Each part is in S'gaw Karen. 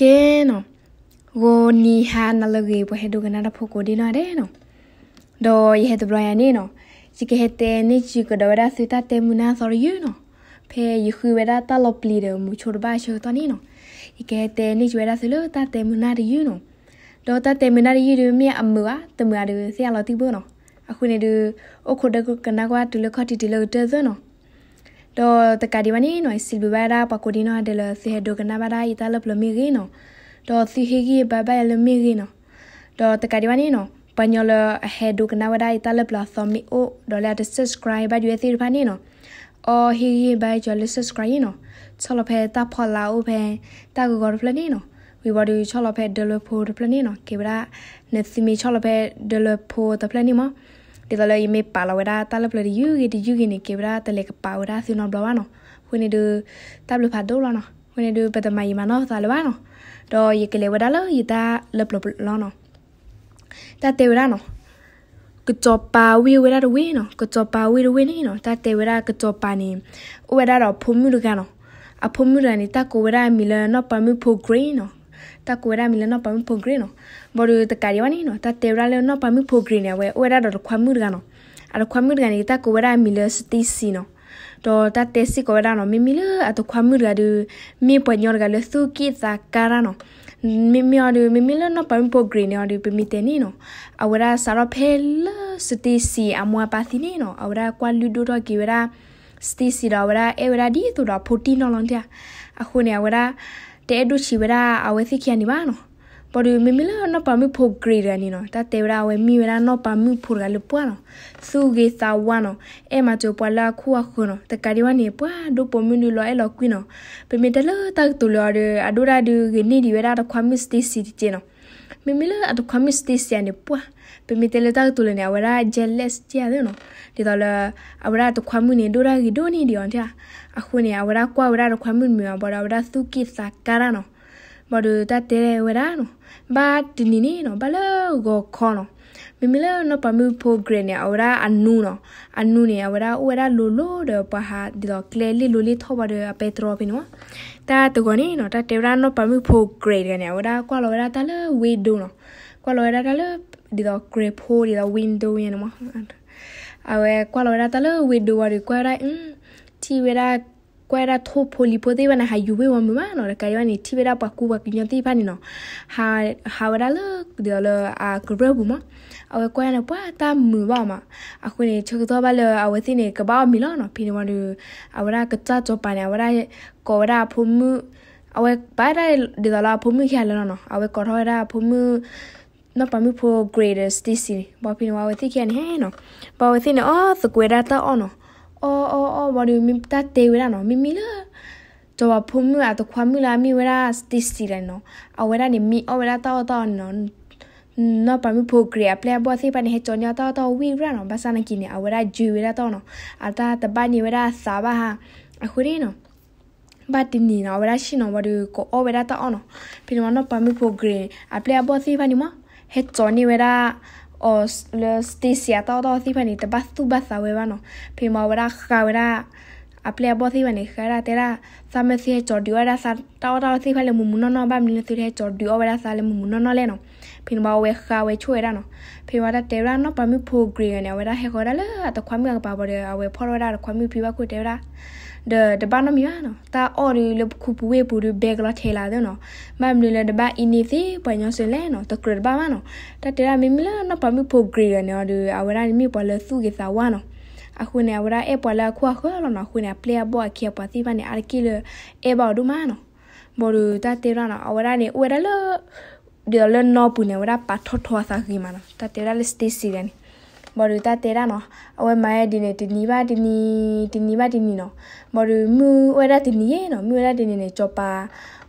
ကဲနီၤ, ဂီၤနံၤဟါနၤလၢအဂ့ၤ ပှၤဟဲဒိကနၣ်တၢ်ဖိကိးဒ့နီၢ်ဒဲးနီၤ, ဒီးယဟဲတဘျီယၤန့ၣ်နီၤ, ယကဟဲတဲန့ၢ်စ့ၢ်ကဒီးဝဲဒၣ်သုတၢ်တဲမုာ်နၢ်သီတယုၢ်နီၤ, ဖဲယဃုဝဲဒၣ်တၢ်လီၤပျံၤဒီးမုဆိတဘၣ်အဆၢကတီၢ်န့ၣ်နီၤ, ယကဟဲတဲန့ၢ်စ့ၢ်ဝဲဒၣ်သုလၢတၢ်တဲမုာ်နၢ်တယုၢ်နီၤ, ဒီးတၢ်တဲမုာ်နၢ်တယုၢ်ဒုးမ့ၢ်အမုာ်ဧါ တမုာ်ဧါဒုးသ့ၣ်ညါလီၤတံၢ်ဘၣ်နီၤ, အဃိန့ၣ်ဒုး အိၣ်ခိးဒီးကနၣ်ကွၢ်တုၤလၢခီၣ်ထံးတုၤလၢကတၢၢ်သၢနီၤ. ဒီးတကးဒံးဘၣ်န့ၣ်နီၤ ယစံးဘျုးဘၣ်ဝဲဒၣ်ပှၤကိးဒ့နီၢ်ဒဲးလၢသုဟဲဒိကနၣ်ဘၣ်ဒၣ်ယတၢ်လၢပျၢၤမ့ၢ်ဂ့ၤနီၤ, ဒီးသုဟ့ၣ်ဂံၢ်ဘါဘၣ်ယၤလၢမ့ၢ်ဂ့ၤနီၤ, ဒီးတကးဒံးဘၣ်န့ၣ်နီၤ ပှၤကညီလၢအဟဲဒိကနၣ်ဝဲဒၣ်ယတၢ်လၢပျၢၤအသီမ့ၢ်အိၣ်ဒီးလၢအတ subscribe ဘၣ်ဒုးဝဲသ့ၣ်တဖၣ်န့ၣ်နီၤ, အီဟ့ၣ်ဂံၢ်ဘါယၤလၢ subscribe အံၤနီၤ, ဆီၣ်လီၤဖဲတၢ်ဖီလာ်အိၣ်ဖဲ တၢ်ဂီၤဂီၤတဖျၢၣ်န့ၣ်နီၤ, ဝံၤဘၣ်ဒီးဆီၣ်လီၤဖဲဒၢလွဲဖိတဖျၢၣ်န့ၣ်နီၤ, ကဲဝဲဒၣ် နသုမ့ၢ်ဆီၣ်လီၤဖဲဒၢလွဲဖိတဖျၢၣ်န့ၣ်မး, ဒ်သိးလၢယမ့ၢ်ပာ်လီၤဝဲဒၣ်တၢ်လၢပျၢၤတယုၢ်ဂ့ၤတယုၢ်ဂ့ၤန့ၣ် ကဲဝဲဒၣ်တလဲၤကပာ်ဝဲဒၣ်သုနီတဘျီဘၣ်နီၤ, အဃိန့ၣ်ဒုး တၢ်ဘျုးဖးဒိၣ်လီၤနီၤ, အဃိန့ၣ်ဒုး ပတမၤယံာ်မၤနီၢ်ပသးလၢၤဘၣ်နီၤ, ဒီးယကလဲၤဝဲဒၣ်လၢယတၢ်လၢပျၢၤလီၤနီၤ. တၢ်တဲဝဲဒၣ်နီၤ, ကစီၤပၤဝ့ၢ်ဝဲဒၣ်တဝ့ၢ်နီၤ, ကစီၤပၤဝ့ၢ်တဝ့ၢ်န့ၣ်နီၤ, တၢ်တဲဝဲဒၣ်ကစီၤပၤန့ၣ် အိၣ်ဝဲဒၣ်ဒီးအဖိမုၣ်တဂၤနီၤ, အဖိမုၣ်တဂၤန့ၣ် တၢ်ကိးဝဲဒၣ်အမံၤလၢနီၢ်ပၤမုၣ်ဖိ Grey နီၤ, တၢ်ကိးဝဲဒၣ်အမံၤလၢနီၢ်ပၤမုၣ်ဖိ Grey နီၤ, ဘၣ်ဒီးတကးဒံးဘၣ်န့ၣ်နီၤ တၢ်တဲဝဲဒၣ်လၢနီၢ်ပၤမုၣ်ဖိ Grey န့ၣ် အဝဲအိၣ်ဝဲဒၣ်ဒီးတခွါမုၣ်တဂၤနီၤ, အတခွါမုၣ်တဂၤန့ၣ် တၢ်ကိးဝဲဒၣ်အမံၤလၢ Stacy နီၤ, ဒီးတၢ်တဲစ့ၢ်ကီးဝဲဒၣ်နီၤ မ့မ့ၢ်လၢအတခွါမုၣ်တဂၤဒီး မ့ၢ်ပှၤကညီတဂၤလၢသူၣ်က့ၣ်သးကါတၢ်နီၤ, မ့မ့ၢ်အီၤဒီး မ့မ့ၢ်လၢနီၢ်ပၤမုၣ်ဖိ Grey န့ၣ်အီၤဒီး ပမ့ၢ်တဲန့ၣ်နီၤ, အဝဲဒၣ်စးထီၣ်ဖဲလၢ Stacy အမိၢ်အပၢ်သံန့ၣ်နီၤ အဝဲဒၣ်ကွၢ်လုၢ်ဒိၣ်ထီၣ်က့ၤဝဲဒၣ် Stacy ဒီးအဝဲဒၣ်အဲၣ်ဝဲဒၣ်ဒ်သိးဒီးအဖိတံၢ်နီၢ်လီၤတၢ်, အဃိန့ၣ် အဝဲဒၣ် တအဲၣ်ဒိၣ်ဆံးဝဲဒၣ်အဝဲသ့ၣ်ခံဂၤန့ၣ်ဘၣ်နီၤ, ဘၣ်ဒီးမ့မ့ၢ်လၢနီၢ်ပၤမုၣ်ဖိ Grey တဂၤန့ၣ်နီၤ တၢ်တဲဝဲဒၣ်အဝဲမ့ၢ်ဝဲဒၣ်နီၢ်ပၤမုၣ်ဖိတဂၤလၢပှၢ်နီၤ, သူၣ်ဂ့ၤသးဝါနီၤ, အဲၣ်မၤစၢၤပှၤလၢအခိၣ်အဃၢၤနီၤ, တကးဒံးဘၣ်န့ၣ် ပှၤဒိၣ်ပိာ်မုၣ်ဒုးလီၤအဲၣ်လီၤကွံနီၤ, ပမ့ၢ်တဲလၢတၢ်ကတိၤလၢအီၤဒီး အဒိၣ်ဒၣ်ဒုးဂ့ၤန့ၢ်ဒံးဝဲဒၣ်တခွါမုၣ် Stacy တက့ၢ်နီၤ, မ့မ့ၢ်လၢအတခွါမုၣ် Stacy န့ၣ် ပှၢ် ပမ့ၢ်တဲလၢတၢ်ကတိၤလၢာ်န့ၣ် အဝဲဒၣ် jealous ကဲသ့နီၤ, ဒ်သိးလၢ အဝဲဒၣ်တခွါမုၣ်န့ၣ် ဒိၣ်ဒၣ်ဂ့ၤဒိၣ်န့ၢ်ဒံးအီၤတၢ်, အဃိန့ၣ် အဝဲဒၣ်ကွၢ်ဝဲဒၣ်တခွါမုၣ်တမုာ်ဘၣ်ဒီး အဝဲဒၣ်သူၣ်က့ၣ်သးကါတၢ်နီၤ, ဘၣ်ဒီးတၢ်တဲဝဲဒၣ်နီၤ, ဘၣ်တနံၤန့ၣ်နီၤ ဘၣ်လၢဂီၤခီနီၤ, မ့မ့ၢ်လၢနီၢ်ပၤမုၣ်ဖိ Grey န့ၣ် အဝဲဒၣ်အနူနီၤ, အနူန့ၣ် အဝဲဒၣ်အိၣ်ဝဲဒၣ်လိၤလိၤဒီးပှၤဟးဒ်သိးကျဲလ့ၣ်လိၤလ့ၣ်ထီၣ်ဘၣ်ဒီးအပဲတြီဖဲန့ၣ်မး, တၢ်တဂီၤန့ၣ်နီၤ တၢ်တဲဝဲဒၣ်နီၢ်ပၤမုၣ်ဖိ Grey တဂၤန့ၣ် အဝဲဒၣ်ကွၢ်လီၤဝဲဒၣ်တၢ်လၢ window နီၤ, ကွၢ်လီၤဝဲဒၣ်တၢ်လၢ ဒ်သိး Grey ဖိ ဒ်သိး window ယဲန့ၣ်မး, အဝဲကွၢ်လီၤဝဲဒၣ်တၢ်လၢ window ဝံၤဒီးကွၢ်ဝဲဒၣ် ထံၣ်ဝဲဒၣ် ကွၢ်ဝဲဒၣ်ထိၣ်ဖိလံၤဖိသ့ၣ်တဖၣ်န့ၣ် ဟးယူၤဝ့ၢ်ဝီၤမုာ်မးနီၤ, တကးဒံးဘၣ်န့ၣ် ထံၣ်ဝဲဒၣ်ပှၤကူပှၤကညီသ့ၣ်တဖၣ်န့ၣ်နီၤ, ဟးဝဲဒၣ်လၢ ဒ်သိးလၢအကရၢၢ်ပူၤမး, အဝဲကွၢ်န့ၣ် ပှၤတၢ်မုာ်ဘၣ်အီၤမး, အဃိန့ၣ် ဆၢကတီၢ်ဘၣ်လၢအဝဲသ့ၣ်န့ၣ် ကဘၣ်အီၣ်မ့ၤလီၤနီၤ, ဖဲန့ၣ်ဝံၤဒီး အဝဲဒၣ်ကစၢ်စီၤပၤန့ၣ် အဝဲဒၣ်ကိးဝဲဒၣ်အဖိမုၣ်, အဝဲပာ်ဒၣ်ဒ်သိးလၢအဖိမုၣ်ခံဂၤလၢာ်လီၤနီၤ, အဝဲကိးထီၣ်ဝဲဒၣ်အဖိမုၣ် နီၢ်ပၤမုၣ်ဖိ Grey ဒီး Stacy န့ၣ်, ဘၣ်ဖဲန့ၣ်ဝံၤအဝဲသ့ၣ်ခံဂၤန့ၣ်ဟဲနီၤ, ဘၣ်အဝဲသ့ၣ်န့ၣ် အီၣ်သကိးဝဲဒၣ်တၢ်အီၣ်နီၤ, အီၣ်အီၣ်အီၣ်ဝံၤဒီး တၢ်တဲဝဲဒၣ်နီၤ, မ့မ့ၢ်လၢ စီၤပၤဖိမုၣ်အတခွါမုၣ်လၢအမ့ၢ်ဝဲဒၣ် Stacy တဂၤန့ၣ်နီၤ, အဝဲဒၣ်န့ၣ် မ့ၢ်အီၣ်ဝဲဒၣ်တၢ်အီၣ်တၢ်အီန့ၣ်နီၤ, နီၢ်ပၤမုၣ်ဖိ Grey အပျဲၢ်အဘီၣ်သ့ၣ်တဖၣ်န့ၣ် ဟဲကၠီန့ၢ်တၢ်အီၣ်တၢ်အီဝံၣ်ရၣ်နီၤ, ဘၣ်ဆၣ်နာ်က့န့ၣ် အဝဲဒၣ်ယုၤဝဲဒၣ်တၢ်အီၣ်နီၤ, အတၢ်တဘၣ်န့ၢ်ဝဲဒၣ်အသးဘၣ်ဧါ, အဃိန့ၣ်နီၤ ဘၣ်တနံၤနီၤ အဝဲဒၣ်ဆ့ၣ်နီၤဝံၤဒီး ကအီၣ်ဝဲဒၣ်တၢ်အီၣ်နီၤ, ဖဲန့ၣ်ဝံၤနီၢ်ပၤမုၣ်ဖိ Grey အပျဲၢ်အဘီၣ်သ့ၣ်တဖၣ်န့ၣ်မး ဟဲကၠီန့ၢ်ဝဲဒၣ်အီၤလၢ Stacy အတၢ်အီၣ်တၢ်အီသ့ၣ်တဖၣ်န့ၣ် တဘၣ်သူၣ်ဘၣ်သးဝဲဘၣ်နီၤ, ဖဲန့ၣ်ဝံၤအဝဲဒၣ်ဃါဝဲဒၣ် အပျဲၢ်အဘီၣ်သ့ၣ်တဖၣ်န့ၣ် ဃါဝဲဒၣ်တဲဒၣ် သးမၢသုဟဲကၠီဒုးအီၣ်ဝဲဒၣ်သးတၢ်အီၣ်တၢ်အီသ့ၣ်တဖၣ်လၢမုၢ်မုၢ်နီၢ်နီၢ် ဘၣ်မနုၤသုတဟဲကၠီဒုးအီၣ်ဝဲဒၣ်သးလၢမုၢ်မုၢ်နီၢ်နီၢ်လဲၣ်နီၤ, ဖဲန့ၣ်ဝံၤအဝဲဃါဝဲဆိၣ်ဝဲဒၣ်နီၤ, ဖဲန့ၣ်ဝံၤတၢ်တဲဝဲဒၣ်နီၢ်ပၤမုၣ်ဖိ Grey ဂၤန့ၣ် အဝဲဒၣ်ဟဲဃီၤဝဲဒၣ်လၢအတခွါမုၣ်အကပၤဘၣ်ဒီး အဝဲဖီၣ်ထီၣ်ဝဲဒၣ်အတခွါမုၣ်ဖံဘၣ်ခိၣ်တဲဝဲဒၣ် ဒီးတဘၣ်နီတမံၤဘၣ်နီၤ, တၢ်အီၣ်ဒုးလၢပခူပူၤဝ့ၢ်ပူၤဒုး ဘဲကလီၤထဲလးသ့နီၤ, ဘၣ်မနုၤလၢတဘၣ်အံၤန့ၢ်သ့ပှၤကညီစၢၤလဲၣ်နီၤ, တကြၢးတဘၣ်ဘၣ်နီၤ, တၢ်တဲဒၣ်မ့မ့ၢ်လၢနီၢ်ပၤမုၣ်ဖိ Grey ဂၤန့ၣ်အီၤဒီး အဝဲဒၣ်န့ၣ်မ့ၢ်ပှၤလၢသူၣ်ဂ့ၤသးဝါနီၤ, အဃိန့ၣ် အဝဲဒၣ်အဲၣ်ပှၤလၢအခိၣ်အဃၢၤလီၤနီၤ, အဃိန့ၣ် အပျဲၢ်အဘီၣ်အခ့အပှၤသ့ၣ်တဖၣ်န့ၣ် အါတက့ၢ်လၢ အဲၣ်ဘၣ်အီၤဒိၣ်မးနီၤ, ဘၣ်ဒီးတၢ်တဲဒၣ်နီၤ အဝဲဒၣ်န့ၣ် အိၣ်ဝဲဒၣ်လၢ ဒ်သိးလၢနီၢ်ပူၤန့ၣ် အဝဲဒၣ်ပာ်ထီၣ်ထီအသးဂ့ၤမးနီၤ, တၢ်တဲဝဲဒၣ်လၢ Stacy ဂၤန့ၣ်, ဘၣ်ဒီးတၢ်တဲဒၣ်နီၤ, အဝဲမၤဝဲဒ်န့ၣ် တနံၤဘၣ်တနံၤ, တနံၤဘၣ်တနံၤနီၤ, ဘၣ်ဒီးမုၢ်အိၣ်ဝဲဒၣ်တနံၤယဲနီၤ, မုၢ်ဝဲဒၣ်တနံၤန့ၣ် စီၤပၤ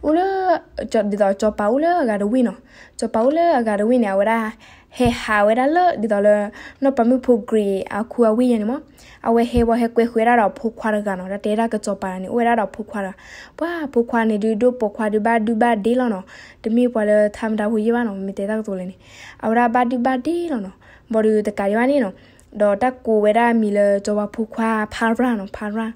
အိၣ်လၢ ဒ်သိးစီၤပၤအိၣ်လၢအဂၤတဝ့ၢ်နီၤ, စီၤပၤအိၣ်လၢအဂၤတဝ့ၢ်န့ၣ် အဝဲဒၣ် ဟဲဟးဝဲဒၣ်လၢ ဒ်သိးလၢ နီၢ်ပၤမုၣ်ဖိ Grey အခူအဝ့ၢ်ယဲန့ၣ်မး, အဝဲဟဲဝံၤဟဲကွဲဃုာ်ဝဲဒၣ်ဒီးအဖိခွါတဂၤနီၤ, တၢ်တဲဒၣ်ကစီၤပၤန့ၣ် အိၣ်ဝဲဒၣ်ဒီးအဖိခွါတဂၤ, ပှၤဖိခွါန့ၣ်ဒုး ဒိၣ်ပိာ်ခွါဒုး ဘၣ်ဒုဘၣ်ဒ့လီၤနီၤ, တမ့ၢ်ပှၤလၢထါမတၤဖိယဲၢ်ဘၣ်နီၤ, မ့ၢ်တဲတၢ်ကတိၤလဲၣ်န့ၣ်, အဝဲဒၣ်ဘၣ်ဒုဘၣ်ဒ့လီၤနီၤ, ဘၣ်ဒီးတကးဒံးဘၣ်န့ၣ်နီၤ, ဒီးတၢ်ကိးဝဲဒၣ်အမံၤလၢစီၤပၤဖိခွါ Para နီၤ, Para,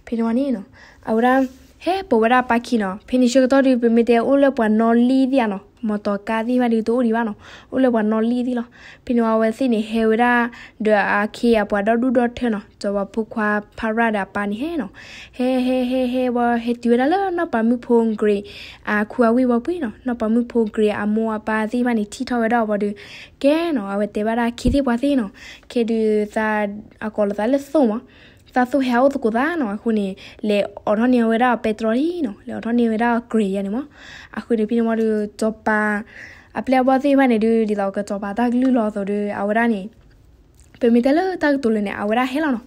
ဖဲန့ၣ်ဝံၤန့ၣ်နီၤ, အဝဲဒၣ် ဟဲပိာ်ဝဲဒၣ်ပၢ်ခံနီၤ. ဖဲန့ၣ်ဆၢကတီၢ်ဒုး ပမ့ၢ်တဲအိၣ်လၢပှၤနီၣ်လံၣ်သ့ၣ်ဧါနီၤ, မီတီၤကါသ့ၣ်တဖၣ်ဒုးတအိၣ်ဒံးဘၣ်နီၤ, အိၣ်လၢပှၤနီၣ်လံၣ်သ့ၣ်လီၤ. ဖဲန့ၣ်ဝံၤအဝဲသ့ၣ်န့ၣ် ဟဲဝဲဒၣ် ဒီးအခ့အပှၤဒီဒူၣ်ဒီထၢနီၤ, စီၤပၤဖိခွါဖါရၣ်ဒီးအပၢ်န့ၣ်ဟဲနီၤ, ဟဲဟဲဟဲဟဲဝံၤ ဟဲတုၤဝဲဒၣ်လၢနီၢ်ပၤမုၣ်ဖိဂရ့း အခူအဝ့ၢ်ဝံၤပှ့ၤနီၤ. နီၢ်ပၤမုၣ်ဖိဂရ့း အမိၢ်အပၢ်သ့ၣ်တဖၣ်န့ၣ် ထံၣ်ထီၣ်ဝဲဒၣ်အီၤဘၣ်ဒီး ကဲနီၤ, အဝဲတဲဘၣ်ဒၣ်အခ့သ့ၣ်ပှၤသ့ၣ်နီၤ, ခဲဒုးသး အကိးလီၤသးလၢသိၣ်မး, သးသိၣ်ဟဲဟးအိၣ်သကိးသးနီၤ. အဃိန့ၣ် လဲၤအိးထီၣ်န့ၢ်ဝဲဒၣ်အီၤပဲတြီလံနီၤ, လဲၤအိးထီၣ်န့ၢ်ဝဲဒၣ်အီၤဂရ့းယါန့ၣ်မး. အဃိန့ၣ် ဖဲန့ၣ်ဝံၤဒီး စီၤပၤအပျဲၢ်အဘီၣ်သ့ၣ်တဖၣ်န့ၣ်ဒုး ဒ်သိးကစီၤပၤတၢ်ကလုၢ်လီၤအသိးဒီး အဝဲဒၣ်န့ၣ် ပမ့ၢ်တဲလၢတၢ်ကတိၤလၢာ်န့ၣ် အဝဲဒၣ်ဟဲလီၤနီၤ.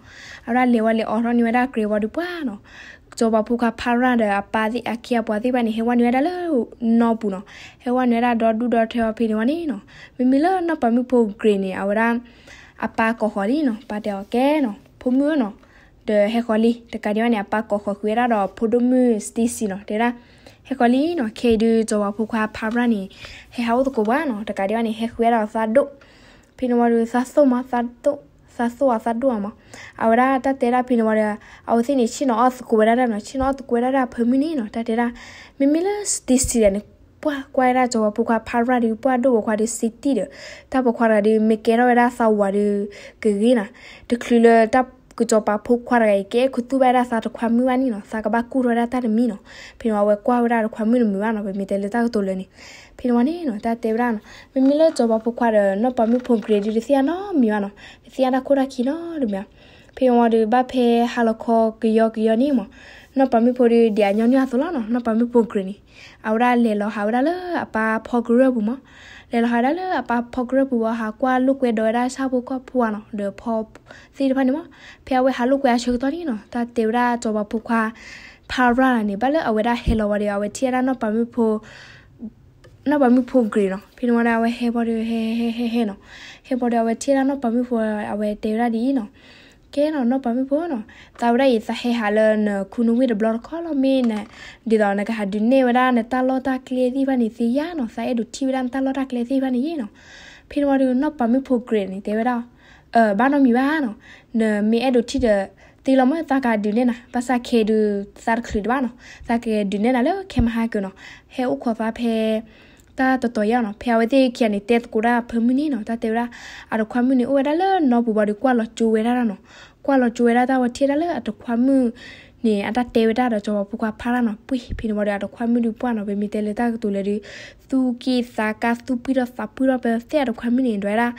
အဝဲဒၣ်လဲၤဝံၤ လဲၤအိးထီၣ်န့ၢ်ဝဲဒၣ်ဂရ့းဝံၤဒီးပှၢ်နီၤ, စီၤပၤဖိခွါဖါရၣ်ဒီးအပၢ်သ့ၣ် အခ့အပှၤသ့ၣ်တဖၣ်န့ၣ် ဟဲဝဲနုာ်ဝဲဒၣ်လၢနီၢ်ပူၤနီၤ, ဟဲဝဲနုာ်ဝဲဒၣ်ဒီဒူၣ်ဒီထၢအီၤ. ဖဲန့ၣ်ဝံၤန့ၣ်နီၤ, မ့မ့ၢ်လၢနီၢ်ပၤမုၣ်ဖိဂရ့းန့ၣ် အဝဲဒၣ် အပၢ်ကိးဃီၤလံနီၤ, ပၢ်တဲအီၤကဲနီၤ, ဖိမုၣ်ဧၢနီၤ, ဒီးဟဲဃီၤလံ. တကးဒံးဘၣ်န့ၣ် အပၢ်ကိးဃီၤဃုာ်ဝဲဒၣ်ဒီးဖိဒိၣ်မုၣ် Stacy နီၤ, တဲဝဲဒၣ် ဟဲဃီၤလံနီၤ. ခဲအံၤဒုး စီၤပၤဖိခွါဖါရၣ်န့ၣ် ဟဲဟးအိၣ်သကိးပှၤနီၤ, တကးဒံးဘၣ်န့ၣ် ဟဲဃုာ်ဝဲဒၣ်သးဒိၣ်. ဖဲန့ၣ်ဝံၤဒီး သးသိၣ်မး, သးသိၣ်, သးသိၣ်အသးဒိၣ်အမး. အဝဲဒၣ်တၢ်တဲဒၣ်ဖဲန့ၣ်ဝံၤဒီး အဝဲသ့ၣ်န့ၣ် ဆ့ၣ်နီၤအီၣ်သကိးဝဲဒၣ်နီၤ, ဆ့ၣ်နီၤအီၣ်သကိးဝဲဒၣ်ဒီးအဖိမုၣ်န့ၣ်နီၤ, တၢ်တဲဒၣ် မ့မ့ၢ်လၢ Stacy န့ၣ် ပှၢ်ကွၢ်ဝဲဒၣ်စီၤပၤဖိခွါဖါရၣ်ဒီး ပှၢ်ဒိၣ်ပိာ်ခွါဒီး စံးတံၢ်ဒီး တၢ်ပိာ်ခွါတဂၤဒီး မ့ၢ်ကဲထီၣ်ဝဲဒၣ်သးဝၤဒီး ကဂ့ၤနီၤ, တချုးလၢတၢ်ကစီၤပၤဖိခွါတဂၤအံၤ ကအဲၣ်ခူသူၣ်ဘၣ်ဝဲဒၣ်သးတခွါမုၣ်ဘၣ်န့ၣ်နီၤ, သးကဘၣ်ကူၣ်ထီၣ်ဝဲဒၣ်တၢ်တမံၤနီၤ. ဖဲန့ၣ်ဝံၤ အဝဲကွၢ်ဝဲဒၣ်တခွါမုၣ်တမုာ်ဘၣ်နီၤ, ပမ့ၢ်တဲလၢတၢ်ကတိၤလၢာ်န့ၣ်. ဖဲန့ၣ်ဝံၤန့ၣ်နီၤ တၢ်တဲဝဲဒၣ်နီၤ, မ့မ့ၢ်လၢစီၤပၤဖိခွါဒီး နီၢ်ပၤမုၣ်ဖိဂရ့းဒုး တသ့ၣ်ညါနီတမံၤဘၣ်နီၤ, တသ့ၣ်ညါတၢ်ခိၣ်တၢ်ခံနီတမံၤဘၣ်. ဖဲန့ၣ်ဝံၤဒီး ဘၣ်ဖဲဟါလီၤခီကယီကယီန့ၣ်မး, နီၢ်ပၤမုၣ်ဖိဒီး ဒ်အညီနုၢ်အသိးလီၤနီၤ, နီၢ်ပၤမုၣ်ဖိဂရ့းန့ၣ် အဝဲဒၣ်လဲၤလီၤဟးဝဲဒၣ်လၢအပၢ်ဖီကရၢၢ်ပူၤမး, လဲၤလီၤဟးဝဲဒၣ်လၢအပၢ်ဖီကရၢၢ်ပူၤဝံၤ ဟးကွၢ်လိာ်ကွဲဒီးဝဲဒၣ်ဆၣ်ဖိကီၢ်ဖိဧါနီၤ, ဒီးဖီသ့ၣ်တဖၣ်န့ၣ်မး. ဖဲအဝဲဟးလိာ်ကွဲအဆၢကတီၢ်န့ၣ်နီၤ, တၢ်တဲဝဲဒၣ်စီၤပၤဖိခွါ ဖါရၣ်န့ၣ် ဘၣ်လၢအဝဲဒၣ်ဟဲလီၤဝံၤဒီး အဝဲထံၣ်ဝဲဒၣ်နီၢ်ပၤမုၣ်ဖိ နီၢ်ပၤမုၣ်ဖိဂရ့းနီၤ. ဖဲန့ၣ်ဝံၤဒီး အဝဲဟဲဘီဒီး ဟဲဟဲဟဲဟဲနီၤ, ဟဲဘီဒီး အဝဲထံၣ်ဝဲဒၣ်နီၢ်ပၤမုၣ်ဖိ အဝဲတဲဝဲဒၣ်ဒ်အံၤနီၤ, ကဲနီၤ နီၢ်ပၤမုၣ်ဖိနီၤ, သးဝဲဒၣ်အံၤ သးဟဲဟးလၢနခူနဝ့ၢ်တဘျီတခီၣ်လီၤ. မ့ၢ်ဒ်သိးနကဟးဒုးနဲၣ်ဝဲဒၣ်နတၢ်လီၢ်တၢ်ကျဲသ့ၣ်တဖၣ်န့ၣ် သ့ယါနီၤ, သးအဲၣ်ဒိးထံၣ်ဝဲဒၣ်နတၢ်လီၢ်တၢ်ကျဲသ့ၣ်တဖၣ်န့ၣ်ယါနီၤ. ဖဲန့ၣ်ဝံၤဒီး နီၢ်ပၤမုၣ်ဖိဂရ့းန့ၣ် တဲဝဲဒၣ် ဘၣ်နီတမံၤဘၣ်နီၤ, နမ့ၢ်အဲၣ်ဒိးထံၣ်ဒီး သ့လီၤမ့ၢ်သးကဒုးနဲၣ်နၤ, ဘၣ်ဆၣ်ခဲဒုး သးတချုးဒံးဘၣ်နီၤ, သးကဒုးနဲၣ်နၤလၢခဲမဟါကၢနီၤ, ဟဲအိၣ်ခိးသးဖဲ တၢ်တတီၤယါနီၤ. ဖဲအဝဲသ့ၣ်ခံဂၤန့ၣ် တဲသကိးဒၣ်အဖိမုၣ်န့ၣ်နီၤ, တၢ်တဲဝဲဒၣ် အတခွါမုၣ်န့ၣ် အိၣ်ဝဲဒၣ်လၢနီၢ်ပူၤဘၣ်ဒီး ကွၢ်လီၤကၠိဝဲဒၣ်နီၤ, ကွၢ်လီၤကၠိဝဲဒၣ်တၢ်ဝဲထံၣ်ဒၣ်လၢအတခွါမုၣ်န့ၣ် အတၢ်တဲဝဲဒၣ်ဒီးစီၤပၤဖိခွါဖါရၣ်နီၤ, ပှ့ၤ ဖဲန့ၣ်ဝံၤဒီး အတခွါမုၣ်ဒုးပှၢ်နီၤ, ပမ့ၢ်တဲလၢတၢ်ကတိၤလၢာ်ဒီး သူၣ်က့ၣ်သးကါသူၣ်ပှံၢ်ထီၣ်သးပှံၢ်ထီၣ် ပသ့ၣ်အတခွါမုၣ်န့ၣ် ဒွဲဒၣ်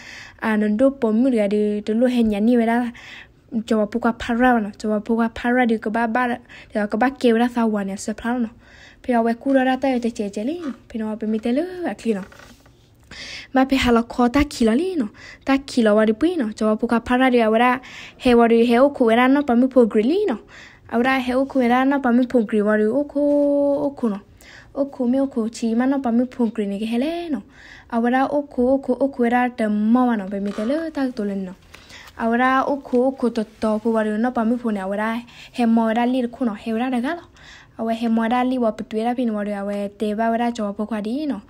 အနဒိၣ်ပိာ်မုၣ်တဂၤဒီး တလိၣ်ဟဲညါန့ၢ်ဝဲဒၣ် စီၤပၤဖိခွါဖါရၣ်ဘၣ်နီၤ, စီၤပၤဖိခွါဖါရၣ်ဒီး ကဘၣ်ဘၣ် ကဘၣ်ကဲဝဲဒၣ်သးဝၤန့ၣ် အစၢဖျါလီၤနီၤ. ဖဲအဝဲကူၣ်ထီၣ်ဒၣ်တၢ်အၢတစဲးစဲးလံ, ဖဲန့ၣ်ဝံၤ ပမ့ၢ်တဲလၢအချံနီၤ ဘၣ်ဖဲဟါလီၤခီတၢ်ခံးလီၤလံနီၤ, တၢ်ခံးလီၤဝံၤဒီးပှ့ၤနီၤ, စီၤပၤဖိခွါဖါရၣ်ဒီး အဝဲဒၣ်ဟဲဝံၤဒီး ဟဲအိၣ်ခိးဝဲဒၣ်နီၢ်ပၤမုၣ်ဖိဂရ့းလံနီၤ, အဝဲဒၣ်ဟဲအိၣ်ခိးဝဲဒၣ်နီၢ်ပၤမုၣ်ဖိဂရ့းဝံၤဒီး အိၣ်ခိး အိၣ်ခိးနီၤ, အိၣ်ခိးမ့ၢ်အိၣ်ခိးဆံးမး နီၢ်ပၤမုၣ်ဖိဂရ့းန့ၣ်ကဟဲလဲၣ်နီၤ, အဝဲဒၣ်အိၣ်ခိးအိၣ်ခိးအိၣ်ခိးဝဲဒၣ်တမီၢ်ဘၣ်နီၤ, ပမ့ၢ်တဲလၢတၢ်ကတိၤလၢာ်န့ၣ်နီၤ, အဝဲဒၣ်အိၣ်ခိးအိၣ်ခိးတတီၤဖိဝံၤဒီး နီၢ်ပၤမုၣ်ဖိန့ၣ် အဝဲဒၣ်ဟဲမီဝဲဒၣ်လ့ၣ်တခိၣ်နီၤ, ဟဲဝဲဒၣ်တဂၤလီၤ, အဝဲဟဲမီဝဲဒၣ်လ့ၣ်ဝံၤ ပတုာ်ဝဲဒၣ်ဖဲန့ၣ်ဝံၤဒီး အဝဲတဲဘၣ်ဝဲဒၣ်စီၤပၤဖိခွါဒ်အံၤနီၤ,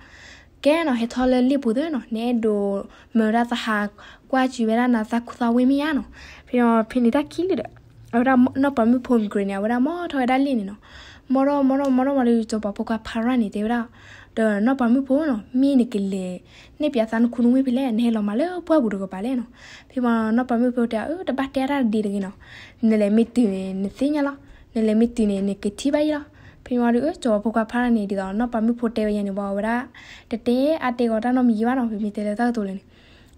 ကဲနီၤ ဟဲထီၣ်လၢလ့ၣ်ပူၤသ့နီၤ, နအဲၣ်ဒိးမၢဝဲဒၣ်သးဟးကွၢ်စူၤဝဲဒၣ်နၤ သးခူသးဝ့ၢ်မ့ၢ်ဧါနီၤ. ဖဲန့ၣ်ဖဲန့ၣ်တၢ်ခံးလံဒီး အဝဲဒၣ်နီၢ်ပၤမုၣ်ဖိဂရ့းန့ၣ် အဝဲဒၣ်မီထီၣ်ဝဲဒၣ်လ့ၣ်န့ၣ်နီၤ, မီထီၣ်မီထီၣ်မီထီၣ်ဝံၤဒီး စီၤပၤဖိခွါဖါရၣ်န့ၣ် တဲဝဲဒၣ် ဒီးနီၢ်ပၤမုၣ်ဖိနီၤ, မ့ၢ်နကလဲၤနဲၣ်ပၠးသးနခူနဝ့ၢ်ဖဲလဲၣ်, နဟဲလီၤမၤလၢပှၢ်ပူၤတကပၤလဲၣ်နီၤ. ဖဲမီနီၢ်ပၤမုၣ်ဖိတဲ အၢ တဘၣ်တဲတၢ်တဒ့တဂ့ၤနီၤ, နလဲၤမ့ၢ်တုၤန့ၣ် နသ့ၣ်ညါလီၤ, နလဲၤမ့ၢ်တုၤန့ၣ် နကထံၣ်ဘၣ်ယံလီၤ. ဖဲမီဒီး အၢ စီၤပၤဖိခွါဖါရၣ်န့ၣ် ဒ်သိးနီၢ်ပၤမုၣ်ဖိတဲဝဲယါန့ၣ် ဘၣ်ဝဲဒၣ် တတဲအါတဲဂီၤတၢ်နီတမံၤဘၣ်နီၤ, ပမ့ၢ်တဲလၢတၢ်ကတိၤလၢာ်န့ၣ်.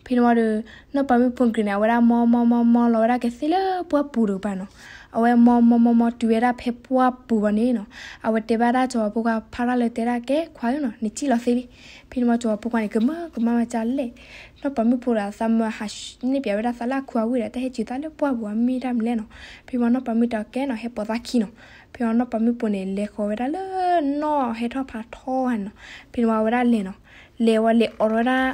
ဖဲန့ၣ်ဝံၤဒီး နီၢ်ပၤမုၣ်ဖိဂရ့းန့ၣ် အဝဲဒၣ်မီမီမီမီလီၤဝဲဒၣ်ကသ့လၢပှၢ်ပူၤတကပၤနီၤ. အဝဲမီမီမီမီတုၤဝဲဒၣ်ဖဲပှၢ်ပူၤဘၣ်န့ၣ်နီၤ, အဝဲတဲဘၣ်ဒၣ်စီၤပၤဖိခွါဖါရၣ်လၢတဲဒၣ် ကဲခွါဧၢနီၤ, နစံၣ်လီၤသ့လံ. ဖဲန့ၣ်ဝံၤစီၤပၤဖိခွါန့ၣ် ကမၢကမၢမၤကလဲၣ်, နီၢ်ပၤမုၣ်ဖိဒီးသးမၢဟးန့ၢ်ပၠးဝဲဒၣ်သးလၢအခူအဝ့ၢ်ဒီး တၢ်ဟဲစၢၤသးလၢပှၢ်ပူၤအမ့ၢ်တၢ်မနုၤလဲၣ်နီၤ. ဖဲန့ၣ်ဝံၤနီၢ်ပၤမုၣ်တဲကဲနီၤ ဟဲပိာ်သးခံနီၤ. ဖဲန့ၣ်ဝံၤနီၢ်ပၤမုၣ်ဖိန့ၣ် လဲၤဃီၤဝဲဒၣ်လၢနီၣ်ဟဲထီၣ်ဖးထီဂၤန့ၣ်နီၤ. ဖဲန့ၣ်ဝံၤအဝဲဒၣ်လဲၤနီၤ, လဲၤဝံၤလဲၤအိးထီၣ်ဝဲဒၣ်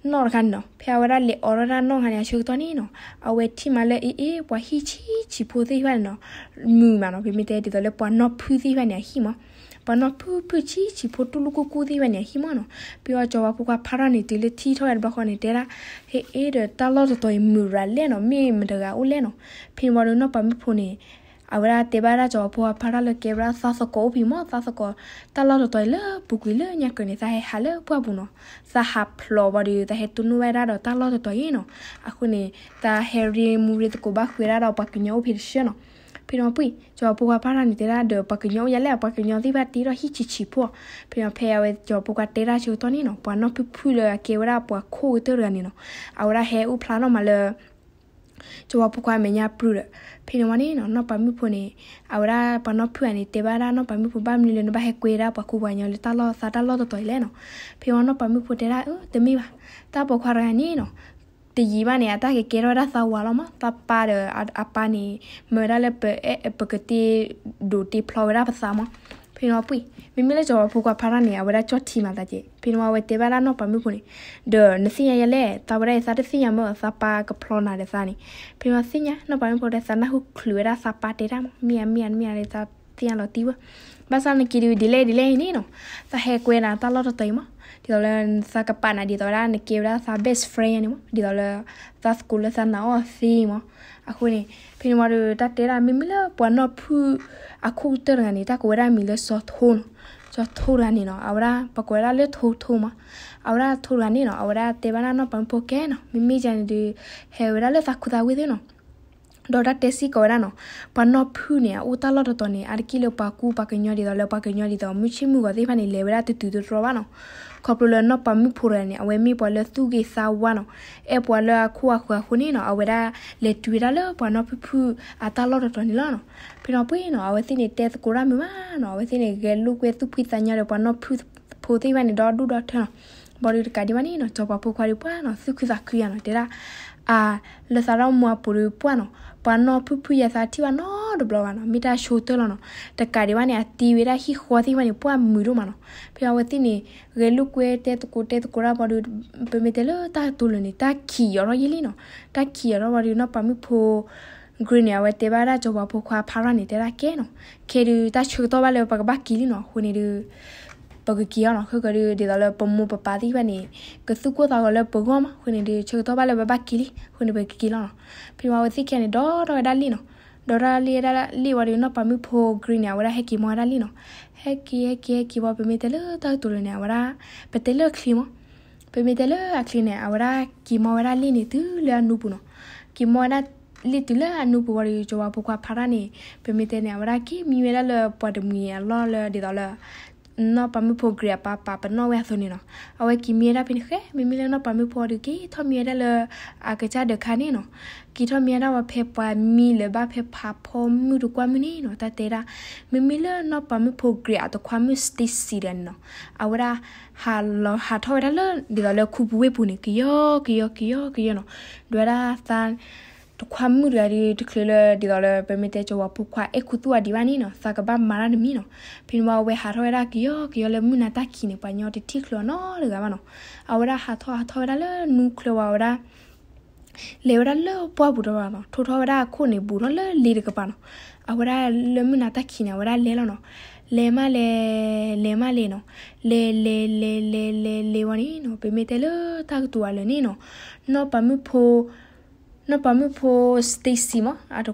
နီၣ်တခါန့ၣ်နီၤ. ဖဲအဝဲဒၣ်လဲၤအိးထီၣ်ဝဲဒၣ်နီၣ်တခါန့ၣ် အဆၢကတီၢ်န့ၣ်နီၤ, အဝဲထံၣ်မးလၢအ့ၣ်အ့ၣ် ပှၤဟံၣ်ဆံးဆံးဖိသ့ၣ်တဖၣ်န့ၣ်နီၤ, မုာ်မးနီၤ, ပမ့ၢ်တဲဒ်သိးလၢပှၤနီၢ်ဖုသ့ၣ်တဖၣ်န့ၣ်အဟံၣ်မး, ပှၤနီၢ်ဖုဖုဆံးဆံးဖိတူၢ်လိာ်ကူၣ်ကူၣ်သ့ၣ်တဖၣ်န့ၣ်အဟံၣ်မးနီၤ. ဖဲအဝဲစီၤပၤဖိခွါဖါရၣ်န့ၣ် တုၤလၢထံၣ်ထီၣ်ဝဲတဘျီဃီန့ၣ် တဲဒၣ် ဟ့ၣ်အ့ၣ်ဒီးတၢ်လီၢ်တတီၤအံၤမုာ်ရၤလဲၣ်နီၤ, မ့ၢ်မတဂၤအိၣ်လဲၣ်နီၤ. ဖဲန့ၣ်ဝံၤဒီးနီၢ်ပၤမုၣ်ဖိန့ၣ် အဝဲဒၣ်တဲဘၣ်ဒၣ်စီၤပၤဖိခွါဖါရၣ်လၢကဲဝဲဒၣ်သးသကိးအိၣ်ဖံးမး, သးသကိးတၢ်လီၢ်တတီၤအံၤလၢပူၤကွံာ်လၢညါကၢၤန့ၣ် သးဟဲဟးလၢပှၢ်ပူၤနီၤ, သးဟးဖျိးဘၣ်ဒီး သးဟဲတိၢ်နီၣ်ဝဲဒၣ်ဒီးတၢ်လီၢ်တတီၤအံၤနီၤ. အဃိန့ၣ် သးဟဲရ့မူရ့သကိးဘၣ်ဃုာ်ဝဲဒၣ်ဒီးပှၤကညီအိၣ်ဖဲတဆၢနီၤ. ဖဲန့ၣ်ဝံၤ စီၤပၤဖိခွါဖါရၣ်န့ၣ်တဲဒၣ်ဒီးပှၤကညီအိၣ်ယဲလဲၣ်, ပှၤကညီသ့ၣ်တဖၣ်တ့ထီၣ်ဟံၣ်ဆံးဆံးဖိ. ဖဲန့ၣ်ဖဲအဝဲစီၤပၤဖိခွါတဲတၢ်ဆၢကတီၢ်န့ၣ်နီၤ, ပှၤနီၢ်ဖုၣ်ဖုၣ်လၢအကဲဝဲဒၣ်ပှၤခိၣ်ကတၢၢ်တဂၤန့ၣ်နီၤ, အဝဲဒၣ်ဟဲအိၣ်ဖျါထီၣ်မးလၢ စီၤပၤဖိခွါမဲာ်ညါပြူၤဒီး ဖဲန့ၣ်ဝံၤန့ၣ်နီၤ, နီၢ်ပၤမုၣ်ဖိန့ၣ် အဝဲဒၣ်ပှၤနီၢ်ဖုၣ်ဂၤန့ၣ် တဲဘၣ်ဒၣ်နီၢ်ပၤမုၣ်ဖိ ဘၣ်မနုၤလၢနဘၣ်ဟဲကွဲဒၣ်ပှၤကူပှၤကညီလၢတၢ်လီၢ်သးတၢ်လီၢ်တတီၤအံၤလဲၣ်နီၤ. ဖဲဝံၤနီၢ်ပၤမုၣ်ဖိတဲဒၣ် အၢ တမ့ၢ်ဘၣ်, တၢ်ပိာ်ခွါတဂၤန့ၣ်နီၤ တယံာ်ဘၣ်န့ၣ် အတၢ်ကကဲထီၣ်ဝဲဒၣ်သးဝးလီၤမး, သးပၢ်ဒီးအပၢ်န့ၣ် မၢဝဲဒၣ်လၢပအဲၣ် ပကတ့ဒိးတ့ဖျီဝဲဒၣ်ပသးမး. ဖဲန့ၣ်ဝံၤ မ့မ့ၢ်လၢစီၤပၤဖိခွါဖါရၣ်န့ၣ် အဝဲဒၣ်ကၠီၣ်ထံမးသးက့. ဖဲန့ၣ်ဝံၤ အဝဲတဲဘၣ်ဒၣ်နီၢ်ပၤမုၣ်ဖိန့ၣ် ဒီးနသ့ၣ်ညါယဲလဲၣ်, သးဝဲဒၣ်အံၤ သးတသ့ၣ်ညါမ့ၢ်သးပၢ်ကဖျီနၤဒီးသးန့ၣ်. ဖဲန့ၣ်ဝံၤသ့ၣ်ညါ နီၢ်ပၤမုၣ်ဖိဒီး သးနၢ်ဟူချုးဝဲဒၣ်သးပၢ်တဲတၢ်မး, မ့ၢ်ဧါ မ့ၢ်ဧါ မ့ၢ်ဧါ သးသ့ၣ်ညါလီၤတံၢ်ဝဲ. ဘၣ်ဆၣ်နက့ၤဒုးဒ်လဲၣ်ဒ်လဲၣ်အံၤန့ၣ်နီၤ, သးဟဲကွဲနၤတၢ်လီၢ်တတီၤအံၤမး, ဒ်သိးလၢသးကပာ်နၤဒ်သိးဝဲဒၣ် နကဲဝဲဒၣ်သး best friend န့ၣ်မး, ဒ်သိးလၢ သးသကိးလၢသးနာ်အီၤသ့မး. အဃိန့ၣ် ဖဲန့ၣ်ဝံၤဒီး တၢ်တဲဒၣ် မ့မ့ၢ်လၢပှၤနီၢ်ဖုၣ်အခိၣ်ကတၢၢ်တဂၤန့ၣ် တၢ်ကိးဝဲဒၣ်မံၤလၢစီၤထိနီၤ. စီၤထိတဂၤန့ၣ်နီၤ, အဝဲဒၣ်ပှၤကိးဝဲဒၣ်လၢထိထိမး. အဝဲဒၣ်ထိတဂၤန့ၣ်နီၤ, အဝဲဒၣ်တဲဘၣ်ဒၣ်နီၢ်ပၤမုၣ်ဖိကဲနီၤ, မ့မ့ၢ်ယၤန့ၣ်ဒီး ဟဲဝဲဒၣ်လၢသးခူသးဝ့ၢ်သ့နီၤ. ဒီးတၢ်တဲစ့ၢ်ကီးဝဲဒၣ်နီၤ, ပှၤနီၢ်ဖုၣ်န့ၣ် အအိၣ်တၢ်လီၢ်တတီၤန့ၣ် အါတက့ၢ်လၢပှၤကူပှၤကညီ ဒ်သိးလၢပှၤကညီဒ်သိး မုၢ်ဆ့ၣ်မုၢ်ဂီၤသ့ၣ်တဖၣ်န့ၣ် လဲၤဝဲဒၣ်တတုၤတတြီဘၣ်နီၤ. ခီဖျိလၢနီၢ်ပၤမုၣ်ဖိတဂၤန့ၣ် အဝဲမ့ၢ်ပှၤလၢသူၣ်ဂ့ၤသးဝါနီၤ, အဲၣ်ပှၤလၢအခိၣ်အဃၢၤအဃိန့ၣ်နီၤ, အဝဲဒၣ်လဲၤတုၤဝဲဒၣ်လၢပှၤနီၢ်ဖုၣ်ဖုၣ်အတၢ်လီၢ်တတီၤန့ၣ်လီၤနီၤ. ဖဲန့ၣ်ဝံၤနီၤ, အဝဲသ့ၣ်န့ၣ်တဲသကိးတၢ်မုာ်မးနီၤ, အဝဲသ့ၣ်န့ၣ် ဂဲၤလိာ်ကွဲသူၣ်ဖှံသးညီဒီးပှၤနီၢ်ဖုၣ်ဖိသ့ၣ်တဖၣ်န့ၣ် ဒီဒူၣ်ဒီထၢနီၤ. ဘၣ်ဒီးတကးဒံးဘၣ်န့ၣ်နီၤ, စီၤပၤဖိခွါဒီးပှၢ်နီၤ, သူၣ်ခုသးခုယၤနီၤ, တဲဒၣ် အ လၢသးဒီမါအပူၤဒီးပှၢ်နီၤ, ပှၤနီၢ်ဖုၣ်ဖုၣ်ယၤသးထံၣ်ဘၣ်နီတဘျီဘၣ်နီၤ, မ့ၢ်တၢ်ဆိကတၢၢ်လီၤနီၤ. တကးဒံးဘၣ်န့ၣ် အတ့ဝဲဒၣ်ဟံၣ်ဃီသ့ၣ်တဖၣ်န့ၣ် ပှၢ်မုာ်ဒိၣ်မးနီၤ. ဖဲအဝဲသ့ၣ်န့ၣ် ဂဲၤလိာ်ကွဲတဲသကိးတဲသကိးတၢ်ဘၣ်ဒီး ပမ့ၢ်တဲလၢတၢ်ကတိၤလၢာ်န့ၣ် တၢ်ခံးယီၤထီၣ်ယဲလံနီၤ. တၢ်ခံးယီၤထီၣ်ဘၣ်ဒီး နီၢ်ပၤမုၣ်ဖိ Green န့ၣ် အဝဲတဲဘၣ်ဒၣ်စီၤပၤဖိခွါဖါရၣ်န့ၣ် တဲဒၣ်ကဲနီၤ, ခဲဒုးတၢ်ဆၢကတီၢ်ဘၣ်လၢပကဘၣ်က့ၤလံနီၤ. အဃိန့ၣ်ဒီး ပကက့ၤအီၤနီၤ. ခဲကဒီး ဒ်သိးလၢပမိၢ်ပပၢ်သ့ၣ်တဖၣ်န့ၣ် ကသူၣ်ကိၢ်သးဂီၤလၢပဂီၢ်မး. အဃိန့ၣ်ဒီး ဆၢကတီၢ်ဘၣ်လၢပဘၣ်က့ၤလံ, အဃိန့ၣ်ပကက့ၤလီၤနီၤ. ဖဲန့ၣ်ဝံၤအဝဲသ့ၣ်ခံဂၤန့ၣ် ဒီထီၣ်ဝဲဒၣ်လ့ၣ်နီၤ. ဒီထီၣ်ဝဲဒၣ်လ့ၣ်ဝံၤဒီး နီၢ်ပၤမုၣ်ဖိ Green န့ၣ် အဝဲဒၣ်ဟဲက့ၤမီဝဲဒၣ်လ့ၣ်နီၤ. ဟဲက့ၤ ဟဲက့ၤ ဟဲက့ၤဝံၤ ပမ့ၢ်တဲလၢတၢ်ကတိၤလၢာ်န့ၣ် အဝဲဒၣ် ပတဲလၢအချ့မး. ပမ့ၢ်တဲလၢအချ့န့ၣ် အဝဲဒၣ်က့ၤမီဝဲဒၣ်လ့ၣ်န့ၣ်တုၤလၢအနူပူၤနီၤ. က့ၤမီဝဲဒၣ်လ့ၣ်တုၤလၢအနူပူၤဝံၤဒီး စီၤပၤဖိခွါဖါရၣ်န့ၣ် ပမ့ၢ်တဲန့ၣ် အဝဲဒၣ်က့ၤမံဝဲဒၣ်လၢပှၤတမှံၤအလီၢ်လၢဒ်သိးလၢ နီၢ်ပၤမုၣ်ဖိ Green အပၢ်ပာ်ပနီၣ်ဝဲအသိးန့ၣ်နီၤ. အဝဲက့ၤမံဝဲဒၣ်ဖဲန့ၣ်ဃဲ မ့မ့ၢ်လၢနီၢ်ပၤမုၣ်ဖိဒီး က့ၤထီၣ်မံဝဲဒၣ်လၢ အကစၢ်ဒၢးခါန့ၣ်နီၤ. က့ၤထီၣ်မံဝဲဒၣ်ဝဲဖဲပှၤမံလၢၤဘၣ် ဖဲဖးဖီမုၢ်တကွၢ်မုၢ်န့ၣ်နီၤ. တၢ်တဲဒၣ် မ့မ့ၢ်လၢနီၢ်ပၤမုၣ်ဖိ Green အတခွါမုၣ် Stacy တဂၤန့ၣ်နီၤ, အဝဲဒၣ် ဟးလီၤဟးထီၣ်ဝဲဒၣ်လၢ ဒ်သိးလၢခူပူၤဝ့ၢ်ပူၤန့ၣ် ကယီကယီ ကယီ ကယီ ကယီနီၤ. ဒွဲဒၣ်သး တခွါမုၣ်တဂၤဒီး တချုးလၢ ဒ်သိးလၢ ပမ့ၢ်တဲစီၤပၤဖိခွါ အဲၣ်ခူသူၣ်အဒံးဘၣ်န့ၣ်နီၤ, သးကဘၣ်မၤတၢ်တမံၤနီၤ. ဖဲန့ၣ်ဝံၤ အဝဲဟးထီၣ်ဝဲဒၣ်ကယီကယီလၢ မုၢ်နၤတၢ်ခံးန့ၣ် ပှၤညီတထံၣ်ချုးအီၤနီတဂၤဘၣ်နီၤ. အဝဲဒၣ်ဟးထီၣ်ဟးထီၣ်ဝဲဒၣ်လၢနူချၢဝံၤ အဝဲဒၣ် လဲၤဝဲဒၣ်လၢပှၢ်ပူၤတဘၣ်နီၤ, ထိးထီၣ်ဝဲဒၣ်အခိၣ်န့ၣ် ဘူးထီၣ်လၢလ့တကပၤနီၤ. အဝဲဒၣ်လၢမုၢ်နၤတၢ်ခံးန့ၣ် အဝဲဒၣ်လဲၤလီၤနီၤ. လဲၤမးလဲၤ လဲၤမးလဲၤနီၤ. လဲၤလဲၤလဲၤလဲၤလဲၤလဲၤဝံၤန့ၣ်နီၤ, ပမ့ၢ်တဲလၢတၢ်ကတိၤအလၢာ်န့ၣ်နီၤ, နီၢ်ပၤမုၣ်ဖိ နီၢ်ပၤမုၣ်ဖိ Stacy မး,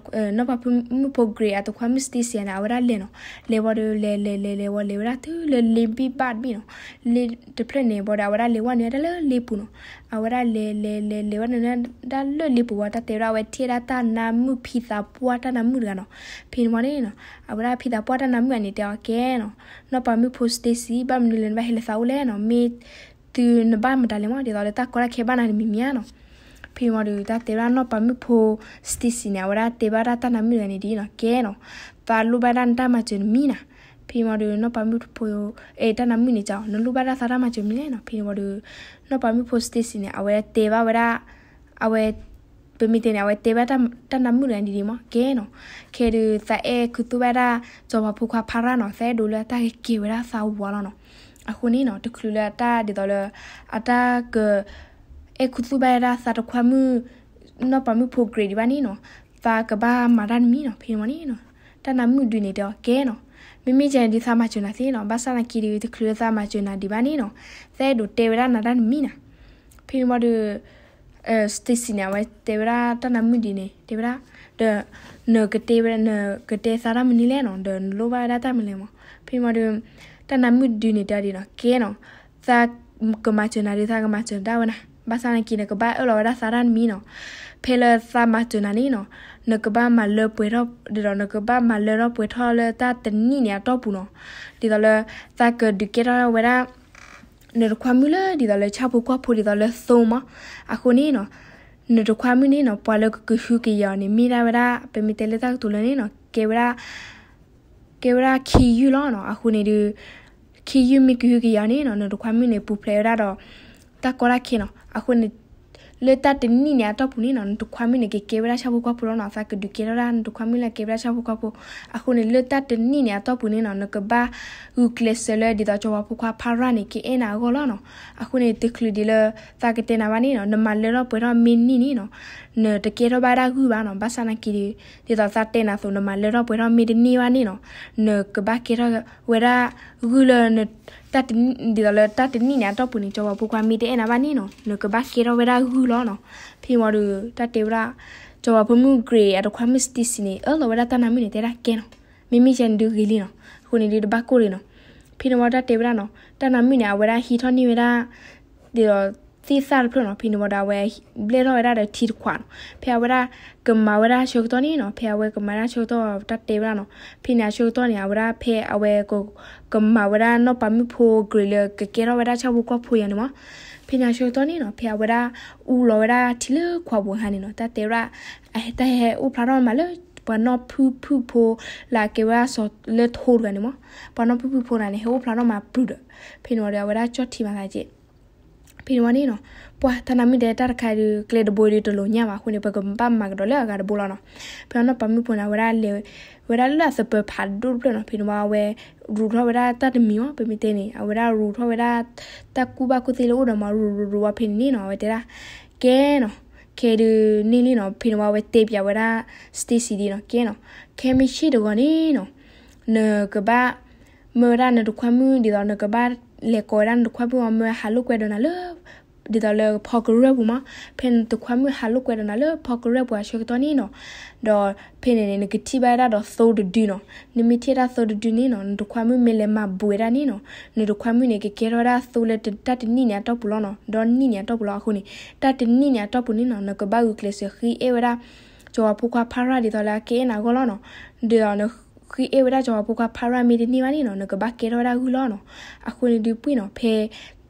နီၢ်ပၤမုၣ်ဖိ Green အတခွါမုၣ် Stacy န့ၣ် အဝဲဒၣ်လဲၤနီၤ. လဲၤဝံၤဒီး လဲၤလဲၤလဲၤလဲၤဝံၤ လဲၤဝဲဒၣ်တုၤလၢလ့ဘံၣ်ဘၣ်တဘ့ၣ်နီၤ. လ့တဖျၢၣ်န့ၣ်ဝံၤဒီး အဝဲဒၣ်လဲၤဝဲနုာ်ဝဲဒၣ်လၢလ့ပူၤနီၤ. အဝဲဒၣ်လဲၤလဲၤလဲၤလဲၤဝဲနုာ်ဝဲဒၣ်လၢလ့ပူၤဝံၤ တၢ်တဲဝဲဒၣ် အဝဲထံၣ်ဝဲဒၣ်တၢ်နါမုၣ်ဖံသးပှၢ်တၢ်နါမုၣ်တဂၤနီၤ. ဖဲန့ၣ်ဝံၤန့ၣ်နီၤ, အဝဲဒၣ်ဖံသးပှၢ်တၢ်နါမုၣ်တဂၤန့ၣ် တဲအီၤကဲနီၤ, နီၢ်ပၤမုၣ်ဖိ Stacy ဘၣ်မနုၤလဲၣ်နဘၣ်ဟဲလၢသးအိၣ်လဲၣ်နီၤ, မ့ၢ်တုၤနဘၣ်မတၤလဲၣ်မး ဒ်သိးလၢတၢ်ကီတၢ်ခဲဘၣ်နၤတမံၤမံၤဧါနီၤ. ဖဲန့ၣ်ဝံၤဒီး တၢ်တဲဝဲဒၣ်နီၢ်ပၤမုၣ်ဖိ Stacy န့ၣ် အဝဲဒၣ်တဲဘၣ်ဒၣ်တၢ်နါမုၣ်တဂၤန့ၣ်ဒ်အံၤနီၤ, ကဲနီၤ, သးလိၣ်ဘၣ်ဒၣ်နတၢ်မၤစၢၤနမံၤနၤ. ဖဲန့ၣ်ဝံၤဒီး နီၢ်ပၤမုၣ်ဖိ အဲ တၢ်နါမုၣ်န့ၣ် ကဲအီၤ နလိၣ်ဘၣ်ဒၣ်သးတၢ်မၤစၢၤမနုၤလဲၣ်နီၤ. ဖဲန့ၣ်ဝံၤဒီး နီၢ်ပၤမုၣ်ဖိ Stacy န့ၣ် အဝဲတဲဘၣ်ဝဲဒၣ် အဝဲ ပမ့ၢ်တဲန့ၣ် အဝဲတဲဘၣ်တၢ်နါမုၣ်တဂၤန့ၣ်ဒ်အံၤမး ကဲနီၤ, ခဲဒုးသးအဲၣ်ခူသူၣ်ဘၣ်ဒၣ် စီၤပၤဖိခွါဖါရၣ်နီၤ, သးအဲၣ်ဒိးလၢတၢ်ကကဲဝဲဒၣ်သးဝးလီၤနီၤ. အဃိန့ၣ်နီၤ, တချုးလၢအတၢ်ဒ်သိးလၢ အတၢ်က အဲၣ်ခူသူၣ်ဘၣ်ဒၣ်သးတခွါမုၣ် နီၢ်ပၤမုၣ်ဖိ Green ဒံးဘၣ်န့ၣ်နီၤ, သးကဘၣ်မၤတၢ်တမံၤနီၤ. ဖဲန့ၣ်ဝံၤန့ၣ်နီၤ, တၢ်နါမုၣ်ဒုးန့ၣ်တဲအီၤကဲနီၤ, မ့မ့ၢ်ကဲန့ၣ်ဒုးသးမၤစၢၤနၤသ့နီၤ, ဘၣ်ဆၣ်သနာ်က့ဒီး တချုးလၢသးမၤစၢၤနၤဒံးဘၣ်န့ၣ်နီၤ, သးအဲၣ်ဒိးတဲဝဲဒၣ်နၤတၢ်တမံၤနၤ. ဖဲန့ၣ်ဝံၤဒီး Stacy န့ၣ် အဝဲတဲဝဲဒၣ်တၢ်နါမုၣ်ဒ်န့ၣ် တဲဝဲဒၣ်, ဒီး နကတဲဝဲ နကတဲသးတၢ်မနုၤလဲၣ်နီၤ, ဒီးနလိၣ်ဘၣ်ဝဲဒၣ်တၢ်မနုၤလဲၣ်မး. ဖဲမးဒီး တၢ်နါမုၣ်ဒုန့ၣ်တဲဒ်နီၤ, ကဲနီၤ, သးကမၤစၢၤနၤဒီး သးကမၤစၢၤဒၣ်ဝဲနၤ, ဘၣ်ဆၣ်နာ်က့ နကဘၣ်အၢၣ်လီၤဝဲဒၣ်သးတၢ်တမံၤနီၤ. ဖဲလၢသးမၤစၢၤနၤန့ၣ်နီၤ, နကဘၣ်မၤလၢပှဲၤထီၣ် ဒ်သိး နကဘၣ်မၤလၢထီၣ်ပှဲၤထီၣ်လၢတၢ်တနံၣ်န့ၣ်အတီၢ်ပူၤနီၤ, ဒ်သိးလၢ သးကဒုးကဲထီၣ်ဝဲဒၣ် နတခွါမုၣ်လၢ ဒ်သိးလၢဆၣ်ဖိကီၢ်ဖိ ဒ်သိးလၢသိမး. အဃိန့ၣ်နီၤ, နတခွါမုၣ်န့ၣ်နီၤ ပှၤလၢကကဟုကယာ်အီၤန့ၣ် မ့ၢ်ဒၣ်ဝဲဒၣ် ပမ့ၢ်တဲလၢတၢ်ကတိၤလၢန့ၣ်နီၤ, ကဲဝဲဒၣ် ကဲဝဲဒၣ်ခံယုၢ်လီၤနီၤ. အဃိန့ၣ်ဒီး ခံယုၢ်မ့ၢ်ကဟုကယာ်အီၤန့ၣ်နီၤ, နတခွါမုၣ်န့ၣ် ပူၤဖျဲးဝဲဒၣ်ဒီး တၢ်ကီတၢ်ခဲနီၤ. အဃိန့ၣ် လၢတၢ်တနံၣ်န့ၣ်အတီၢ်ပူၤန့ၣ်နီၤ, နတခွါမုၣ်န့ၣ် ကကဲဝဲဒၣ်ဆၣ်ဖိကီၢ်ဖိလီၤနီၤ. သးကဒုးကဲထီၣ်ဝဲဒၣ်နတခွါမုၣ်လၢကဲဝဲဒၣ်ဆၣ်ဖိကီၢ်ဖိ. အဃိန့ၣ် လၢတၢ်တနံၣ်န့ၣ်အတီၢ်ပူၤန့ၣ်နီၤ, နကဘၣ်ဂုာ်ကျဲးစၢးလၢ ဒ်သိးစီၤပၤဖိခွါဖါရၣ်န့ၣ် ကအဲၣ်နၤအဂီၢ်လီၤနီၤ. အဃိန့ၣ် တချုးဒ်လၢ သးကတဲနၤဘၣ်န့ၣ်နီၤ, နမၤလၢထီၣ်ပှဲၤထီၣ်မ့ၢ်တန့ၢ်န့ၣ်နီၤ, နတကဲထီၣ်ဘၣ်ဒၣ်ဂုၢ်ဘၣ်နီၤ. ဘၣ်ဆၣ်နာ်က့ဒီး ဒ်သိးသးတဲနၤအသိး နမၤလၢထီၣ်ပှဲၤထီၣ်မ့ၢ်တန့ၢ်ဘၣ်န့ၣ်နီၤ, နကဘၣ်ကဲထီၣ်ဝဲဒၣ်ဂုၢ်လၢ ဒ်သိးလၢတၢ်တနံၣ်န့ၣ်အတီၢ်ပူၤန့ၣ် စီၤပၤဖိခွါမ့ၢ်တအဲၣ်နၤဘၣ်န့ၣ်နီၤ, နကဘၣ်ကဲထီၣ်ဝဲဒၣ်ဂုၢ်လီၤနီၤ. ဖဲမးဒီး တၢ်တဲဝဲဒၣ် စီၤပၤဖိမုၣ် Gray အတခွါမုၣ် Stacy န့ၣ် အၢၣ်လီၤဝဲဒၣ်တၢ်နါမုၣ်န့ၣ် တဲဒၣ်ကဲနီၤ, မ့မ့ၢ်ယဲန့ၣ်ဒုးဂ့ၤလံနီၤ, အဃိန့ၣ်ဒုးတဘၣ်ကိၢ်လံနီၤ. ဖဲန့ၣ်ဝံၤတၢ်တဲဝဲဒၣ်နီၤ, တၢ်နါမုၣ်န့ၣ် အဝဲဒၣ်ဟံးထီၣ်န့ၢ်ဝဲဒၣ် ဒ်သိး သ့ၣ်သၣ်တဖျၢၣ်နီၤ. ဖဲန့ၣ်ဝံၤဒီး အဝဲဘျဲၣ်ထီၣ်ဝဲဒၣ်ဒီးထံတခွးနီၤ. ဖဲအဝဲဒၣ်ကမၤဝဲဒၣ်ဆၢကတီၢ်န့ၣ်နီၤ, ဖဲအဝဲကမၤဒၣ်ဆၢကတီၢ် တၢ်တဲဝဲဒၣ်နီၤ, ဖဲန့ၣ်အဆၢကတီၢ်န့ၣ် အဝဲဒၣ်ဖဲအဝဲ ကမၤဝဲဒၣ်နီၢ်ပၤမုၣ်ဖိ Gray လၢကကဲထီၣ်ဝဲဒၣ်ဆၣ်ဖိကီၢ်ဖိယၤန့ၣ်မး. ဖဲန့ၣ်အဆၢကတီၢ်န့ၣ်နီၤ, ဖဲအဝဲဒၣ်အူလီၤဝဲဒၣ်ထံလၢခွးပူၤအခါန့ၣ်နီၤ, တၢ်တဲဝဲဒၣ် တၢ်ဟဲအိၣ်ဖျါထီၣ်မးလၢ ပှၤနီၢ်ဖုၣ်ဖုၣ်ဖိ လၢအကဲဝဲဒၣ်စီၤလၢထိတဂၤန့ၣ်မး. ပှၤနီၢ်ဖုၣ်ဖုၣ်ဖိန့ၣ် ဟဲအိၣ်ဖျါထီၣ်မးပြုၢ်ဒီး ဖဲန့ၣ်ဝံၤဒီး အဝဲဒၣ်ကၠီၣ်ထံမၤသးက့ ဖဲန့ၣ်ဝံၤန့ၣ်နီၤ, ပှၤတၢ်နါမုၣ်တဲတၢ်တခါဒီး ကျဲတဘိဒီးတလိၣ်ညၣ်ဘၣ်အဃိန့ၣ် ပကဘၣ်မၤကဒီးလၢအဂၤတဘိလီၤနီၤ. ဖဲအနီၢ်ပၤမုၣ်ဖိန့ၣ် အဝဲဒၣ်လဲၤဝဲဒၣ်လၢအသပၢၤဖးဒိၣ်တဖျၢၣ်နီၤ. ဖဲန့ၣ်ဝံၤအဝဲ ရူးထီၣ်ဝဲဒၣ်တၢ်တမံၤမး, ပမ့ၢ်တဲန့ၣ် အဝဲဒၣ်ရူးထီၣ်ဝဲဒၣ် တၢ်ကူၣ်ဘၣ်ကူၣ်သ့လၢအိၣ်ဒီးမး ရူးရူးရူးဝံၤဖဲန့ၣ်န့ၣ်နီၤ, အဝဲတဲဒၣ် ကဲနီၤ, ခဲဒုးန့ၢ်လံနီၤ. ဖဲန့ၣ်ဝံၤအဝဲတဲပၠးဝဲဒၣ် Stacy ဒ်နီၤ, ကဲနီၤ, ခဲမုၢ်ဆ့ၣ်တဂီၤန့ၣ်နီၤ, နကဘၣ် မၢဝဲဒၣ်နတခွါမုၣ် ဒ်သိးနကဘၣ်လဲၤကိးဝဲဒၣ်နတခွါမုၣ်အီၤ မၢဟးလိာ်ကွဲဒီးနၤလၢ ဒ်သိးလၢဖီကရၢၢ်ပူၤမး. ဖဲနတခွါမုၣ်ဟးလိာ်ကွဲဒီးနၤလၢဖီကရၢၢ်ပူၤအဆၢကတီၢ်န့ၣ်နီၤ, ဒီးဖဲန့ၣ်န့ၣ် နကထံၣ်ဘၣ်ဝဲဒၣ်ဒီးသိတဒုနီၤ. နမ့ၢ်ထံၣ်ဝဲဒၣ်သိတဒုန့ၣ်နီၤ, နတခွါမုၣ်မ့ၢ်လဲၤမၤဘူးဝဲဒၣ်န့ၣ်နီၤ, နတခွါမုၣ်န့ၣ် ကကဲထီၣ်ဝဲဒၣ်သိလၢတၢ်တနံၣ်န့ၣ်အတီၢ်ပူၤလီၤနီၤ, ဒီနံၣ်န့ၣ်အတီၢ်ပူၤလီၤ. အဃိန့ၣ် တၢ်တနံၣ်န့ၣ်အတီၢ်ပူၤန့ၣ်နီၤ, နကဘၣ်ဂုာ်ကျဲးစၢးဃ့အဲၣ်ဝဲဒၣ် စီၤပၤဖိခွါဖါရၣ် ဒ်သိးလၢအကအဲၣ်နၤအဂီၢ်လီၤနီၤ. ဒ်သိးနဃ့အဲၣ်ဝဲဒၣ်စီၤပၤဖိခွါဖါရၣ်မ့ၢ်တန့ၢ်ဘၣ်န့ၣ်နီၤ, နကဘၣ်ကဲထီၣ်ဝဲဒၣ်ဂုၢ်လီၤနီၤ. အဃိန့ၣ်ဒုးပှ့ၤနီၤ, ဖဲ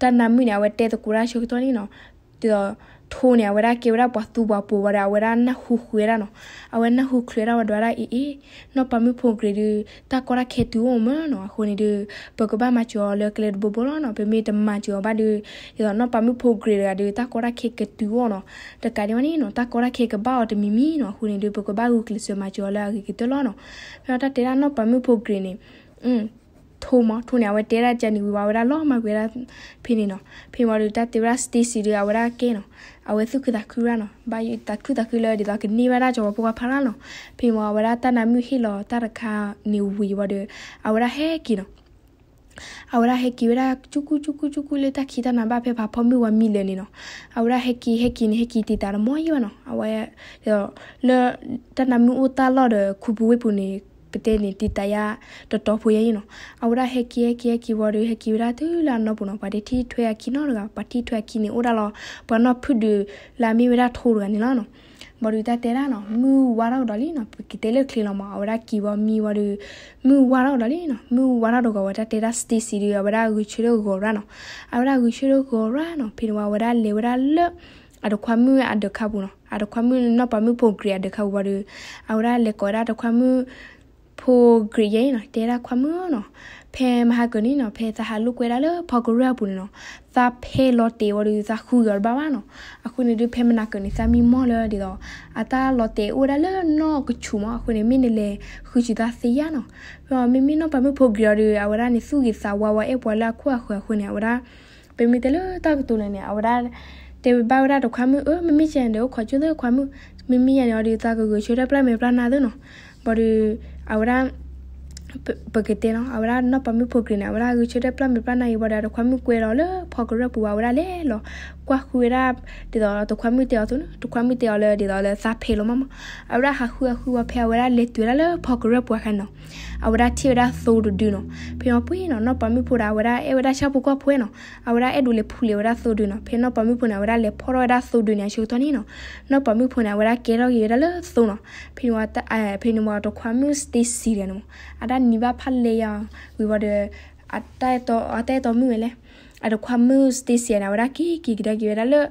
တၢ်နါမုၣ်န့ၣ် အဝဲတဲသကိးတၢ်ဆၢကတီၢ်န့ၣ်နီၤ, ဒ်သိး ထိန့ၣ် အဝဲဒၣ်ကဲဝဲဒၣ်ပှၤသူပှၤပိၤဝံၤဒီး အဝဲဒၣ်နၢ်ဟူဃုာ်ဝဲဒၣ်နီၤ. အဝဲနၢ်ဟူချုးဝဲဒၣ်ဝံၤဒီးဝဲဒၣ် အ့ၣ်အ့ၣ်, နီၢ်ပၤမုၣ်ဖိ Gray ဒုး တၢ်ကီတၢ်ခဲတုၤအိၣ်မးနီၤ. အဃိန့ၣ်ဒုး ပကဘၣ်မၤစၢၤအီၤလၢကျဲတဘိဘိလီၤနီၤ. ပမ့ၢ်တမၤစၢၤအီၤဘၣ်ဒီး ဒ်သိးနီၢ်ပၤမုၣ်ဖိ Gray တဂၤဒီး တၢ်ကီတၢ်ခဲကတုၤအိၣ်နီၤ. တကးဒံးဘၣ်န့ၣ်နီၤ, တၢ်ကီတၢ်ခဲကဘၣ်အီၤတမံၤမံၤနီၤ. အဃိန့ၣ်ဒုး ပကဘၣ်ဂုာ်ကျဲးစၢးမၤစၢၤအီၤလၢအဂ့ၤကတၢၢ်လီၤနီၤ. ဖဲတၢ်တဲဒၣ်နီၢ်ပၤမုၣ်ဖိ Gray န့ၣ် ထိမး, ထိန့ၣ် အဝဲတဲဒၣ်ကန့ၣ်ဝံၤဝဲဒၣ်လီၤမၢ်ကွံာ်ဝဲဒၣ်ဖဲန့ၣ်နီၤ. ဖဲဝံၤဒီးတၢ်တဲဝဲဒၣ် Stacy ဒီး အဝဲဒၣ်ကဲနီၤ, အဝဲသူၣ်ခုသးခုရၣ်နီၤ, ဘၣ်သးခုသးခုလၢဒ်သိးကန့ၢ်ဘၣ်ဒၣ်စီၤပၤဖိခွါဖါရၣ်နီၤ. ဖဲဝံၤအဝဲဒၣ်တၢ်နါမုၣ်ဟ့ၣ်လီၤတၢ်တခါန့ၣ်ဝံၤဝံၤဒီး အဝဲဒၣ်ဟဲက့ၤနီၤ. အဝဲဒၣ်ဟဲက့ၤဝဲဒၣ် ကၠူကူၣ်ကၠူကူၣ်ကၠူကူၣ်လၢတၢ်ခံးတၢ်နၤဘၣ်ဖဲဖးဖီမုၢ်ဝံၤမံလၢာ်န့ၣ်နီၤ. အဝဲဒၣ်ဟဲက့ၤဟဲက့ၤန့ၣ် ဟဲက့ၤတံာ်တာ်တမီၢ်ယံာ်ဘၣ်နီၤ. အဝဲ လၢ တၢ်နါမုၣ်အိၣ်တၢ်လီၢ်ဒီးခူပူၤဝ့ၢ်ပူၤန့ၣ် ပတဲန့ၣ် တံာ်တာ်ယါတတီၤဖိယါအံၤနီၤ. အဝဲဒၣ်ဟဲက့ၤဟဲက့ၤဟဲက့ၤဝံၤဒီး ဟဲက့ၤဝဲဒၣ်တုၤလၢအနီၢ်ပူၤနီၤ. ပှၤတထံၣ်ထွဲအခံနီတဂၤ, ပှၤထံၣ်ထွဲအခံန့ၣ်အိၣ်ဒၣ်လီၤ. ပှၤနီၢ်ဖုၣ်ဒုးလၢအမ့ၢ်ဝဲဒၣ်ထိတဂၤန့ၣ်လီၤနီၤ. ဘၣ်ဒီးတၢ်တဲဒၣ်နီၤ, မုၢ်ဝါထီၣ်ကဒီးလံနီၤ, ပကတဲလၢချ့လီၤမး. အဝဲဒၣ်က့ၤဝံၤမံဝံၤဒီး မုၢ်ဝါထီၣ်ကဒီးလံနီၤ. မုၢ်ဝါထီၣ်ဒီးကီးဝဲ တၢ်တဲဒၣ် Stacy ဒီး အဝဲဒၣ်ဂုာ်ဆၢထၢၣ်ဂီၤရၣ်နီၤ. အဝဲဒၣ်ဂုာ်ဆၢထၢၣ်ဂီၤရၣ်နီၤ. ဖဲန့ၣ်ဝံၤ အဝဲဒၣ်လဲၤဝဲဒၣ်လၢ အတခွါမုၣ်အဒၢးခါပူၤနီၤ. အတခွါမုၣ်နီၢ်ပၤမုၣ်ဖိ Gray အဒၢးခါပူၤဝံၤဒီး အဝဲဒၣ်လဲၤကိးဝဲဒၣ်တခွါမုၣ် ဖိ Gray ယဲနီၤ, တဲဒၣ်ခွါမုၣ်နီၤ, ဖဲမဟါကၢၤန့ၣ်နီၤ, ဖဲသးဟးလိာ်ကွဲဒၣ်လၢဖီကရၢၢ်အပူၤန့ၣ်နီၤ, သးဖဲလီၤတဲာ်ဝံၤဒီး သးဃုဂ့ၤအီၤတဘၣ်ဘၣ်နီၤ. အဃိန့ၣ်ဒုး ဖဲမနၤကၢၤန့ၣ် သးမံမီၢ်လၢဒ်သိး အတၢ်လီၤတဲာ်အိၣ်ဝဲဒၣ်လၢနီၢ်ကဆူၣ်မး. အဃိန့ၣ် မ့ၢ်နလဲၤဃုစၢၤသးသ့ယါနီၤ. မ့မ့ၢ်နီၢ်ပၤမုၣ်ဖိ Gray အီၤဒီး အဝဲဒၣ်န့ၣ် သူၣ်ဂ့ၤသးဝါဝဲ အဲၣ်ပှၤလၢအခိၣ်အဃၢၤအဃိန့ၣ် အဝဲဒၣ် ပမ့ၢ်တဲလၢတၢ်ကတိၤလၢာ်န့ၣ် အဝဲဒၣ် တဲဘၣ်ဝဲဒၣ်တခွါမုၣ်, အၢ မ့မ့ၢ်ကဲန့ၣ်ဒီး အိၣ်ခိးကၠိသ့ၣ်ခွါမုၣ်, မ့မ့ၢ်ယါန့ၣ်အီၤဒီး သးကဂုာ်ဆၢထၢၣ်ပျၢ်မဲာ်ပျၢ်နါသ့နီၤ. ဘၣ်ဒီး အဝဲဒၣ် ပကတဲနီၤ အဝဲဒၣ်နီၢ်ပၤမုၣ်ဖိ Grey န့ၣ် အဝဲဒၣ်ဂုာ်ဆၢထၢၣ်ပျၢ်မဲာ်ပျၢ်နါအံၤဘၣ်ဒီး အတခွါမုၣ်ကွဲလီၤလၢဖီကရၢၢ်ပူၤဝဲ အဝဲဒၣ်လဲၤလီၤကွၢ်ဃုဝဲဒၣ် ဒ်သိးတခွါမုၣ်တဲအီၤအသိးန့ၣ် တခွါမုၣ်တဲအီၤလၢဒ်သိးလၢသးဖဲးလီၤမးမး. အဝဲဒၣ်ဟးဃုဟးဃုဝဲဖဲအဝဲဒၣ်လဲၤတုၤဝဲဒၣ်လၢဖီကရၢၢ်ပူၤအခါန့ၣ်နီၤ အဝဲဒၣ်ထံၣ်ဝဲဒၣ်သိတဒုနီၤ. ဖဲန့ၣ်ပှဲၤနီၤ နီၢ်ပၤမုၣ်ဖိဒီး အဝဲဒၣ်အဲၣ်ဝဲဒၣ်ဆၣ်ဖိကီၢ်ဖိနီၤ အဝဲဒၣ်အဲၣ်ဒိးလဲၤဖူးလဲၤဝဲဒၣ်သိဒုနီၤ. ဖဲနီၢ်ပၤမုၣ်ဖိန့ၣ် အဝဲဒၣ်လဲၤဖီၣ်ထီၣ်ဝဲဒၣ်သိဒုန့ၣ် အဆၢကတီၢ်န့ၣ်နီၤ နီၢ်ပၤမုၣ်ဖိန့ၣ် အဝဲဒၣ်ကဲထီၣ်က့ၤဝဲဒၣ်လၢသိနီၤ. ဖဲန့ၣ်ဝံၤ ဖဲန့ၣ်ဝံၤတခွါမုၣ် Stacy တဂၤန့ၣ်မး အတၢ်နံၤဘၣ်ဖးလဲၢ်ယါဝံၤဝံၤဒီး အတၢ်အဲၣ်တီမုၣ်ဝဲလဲၣ် အတခွါမုၣ် Stacy န့ၣ် အဝဲဒၣ်က့ၤက့ၤကဒါက့ၤဝဲဒၣ်လၢ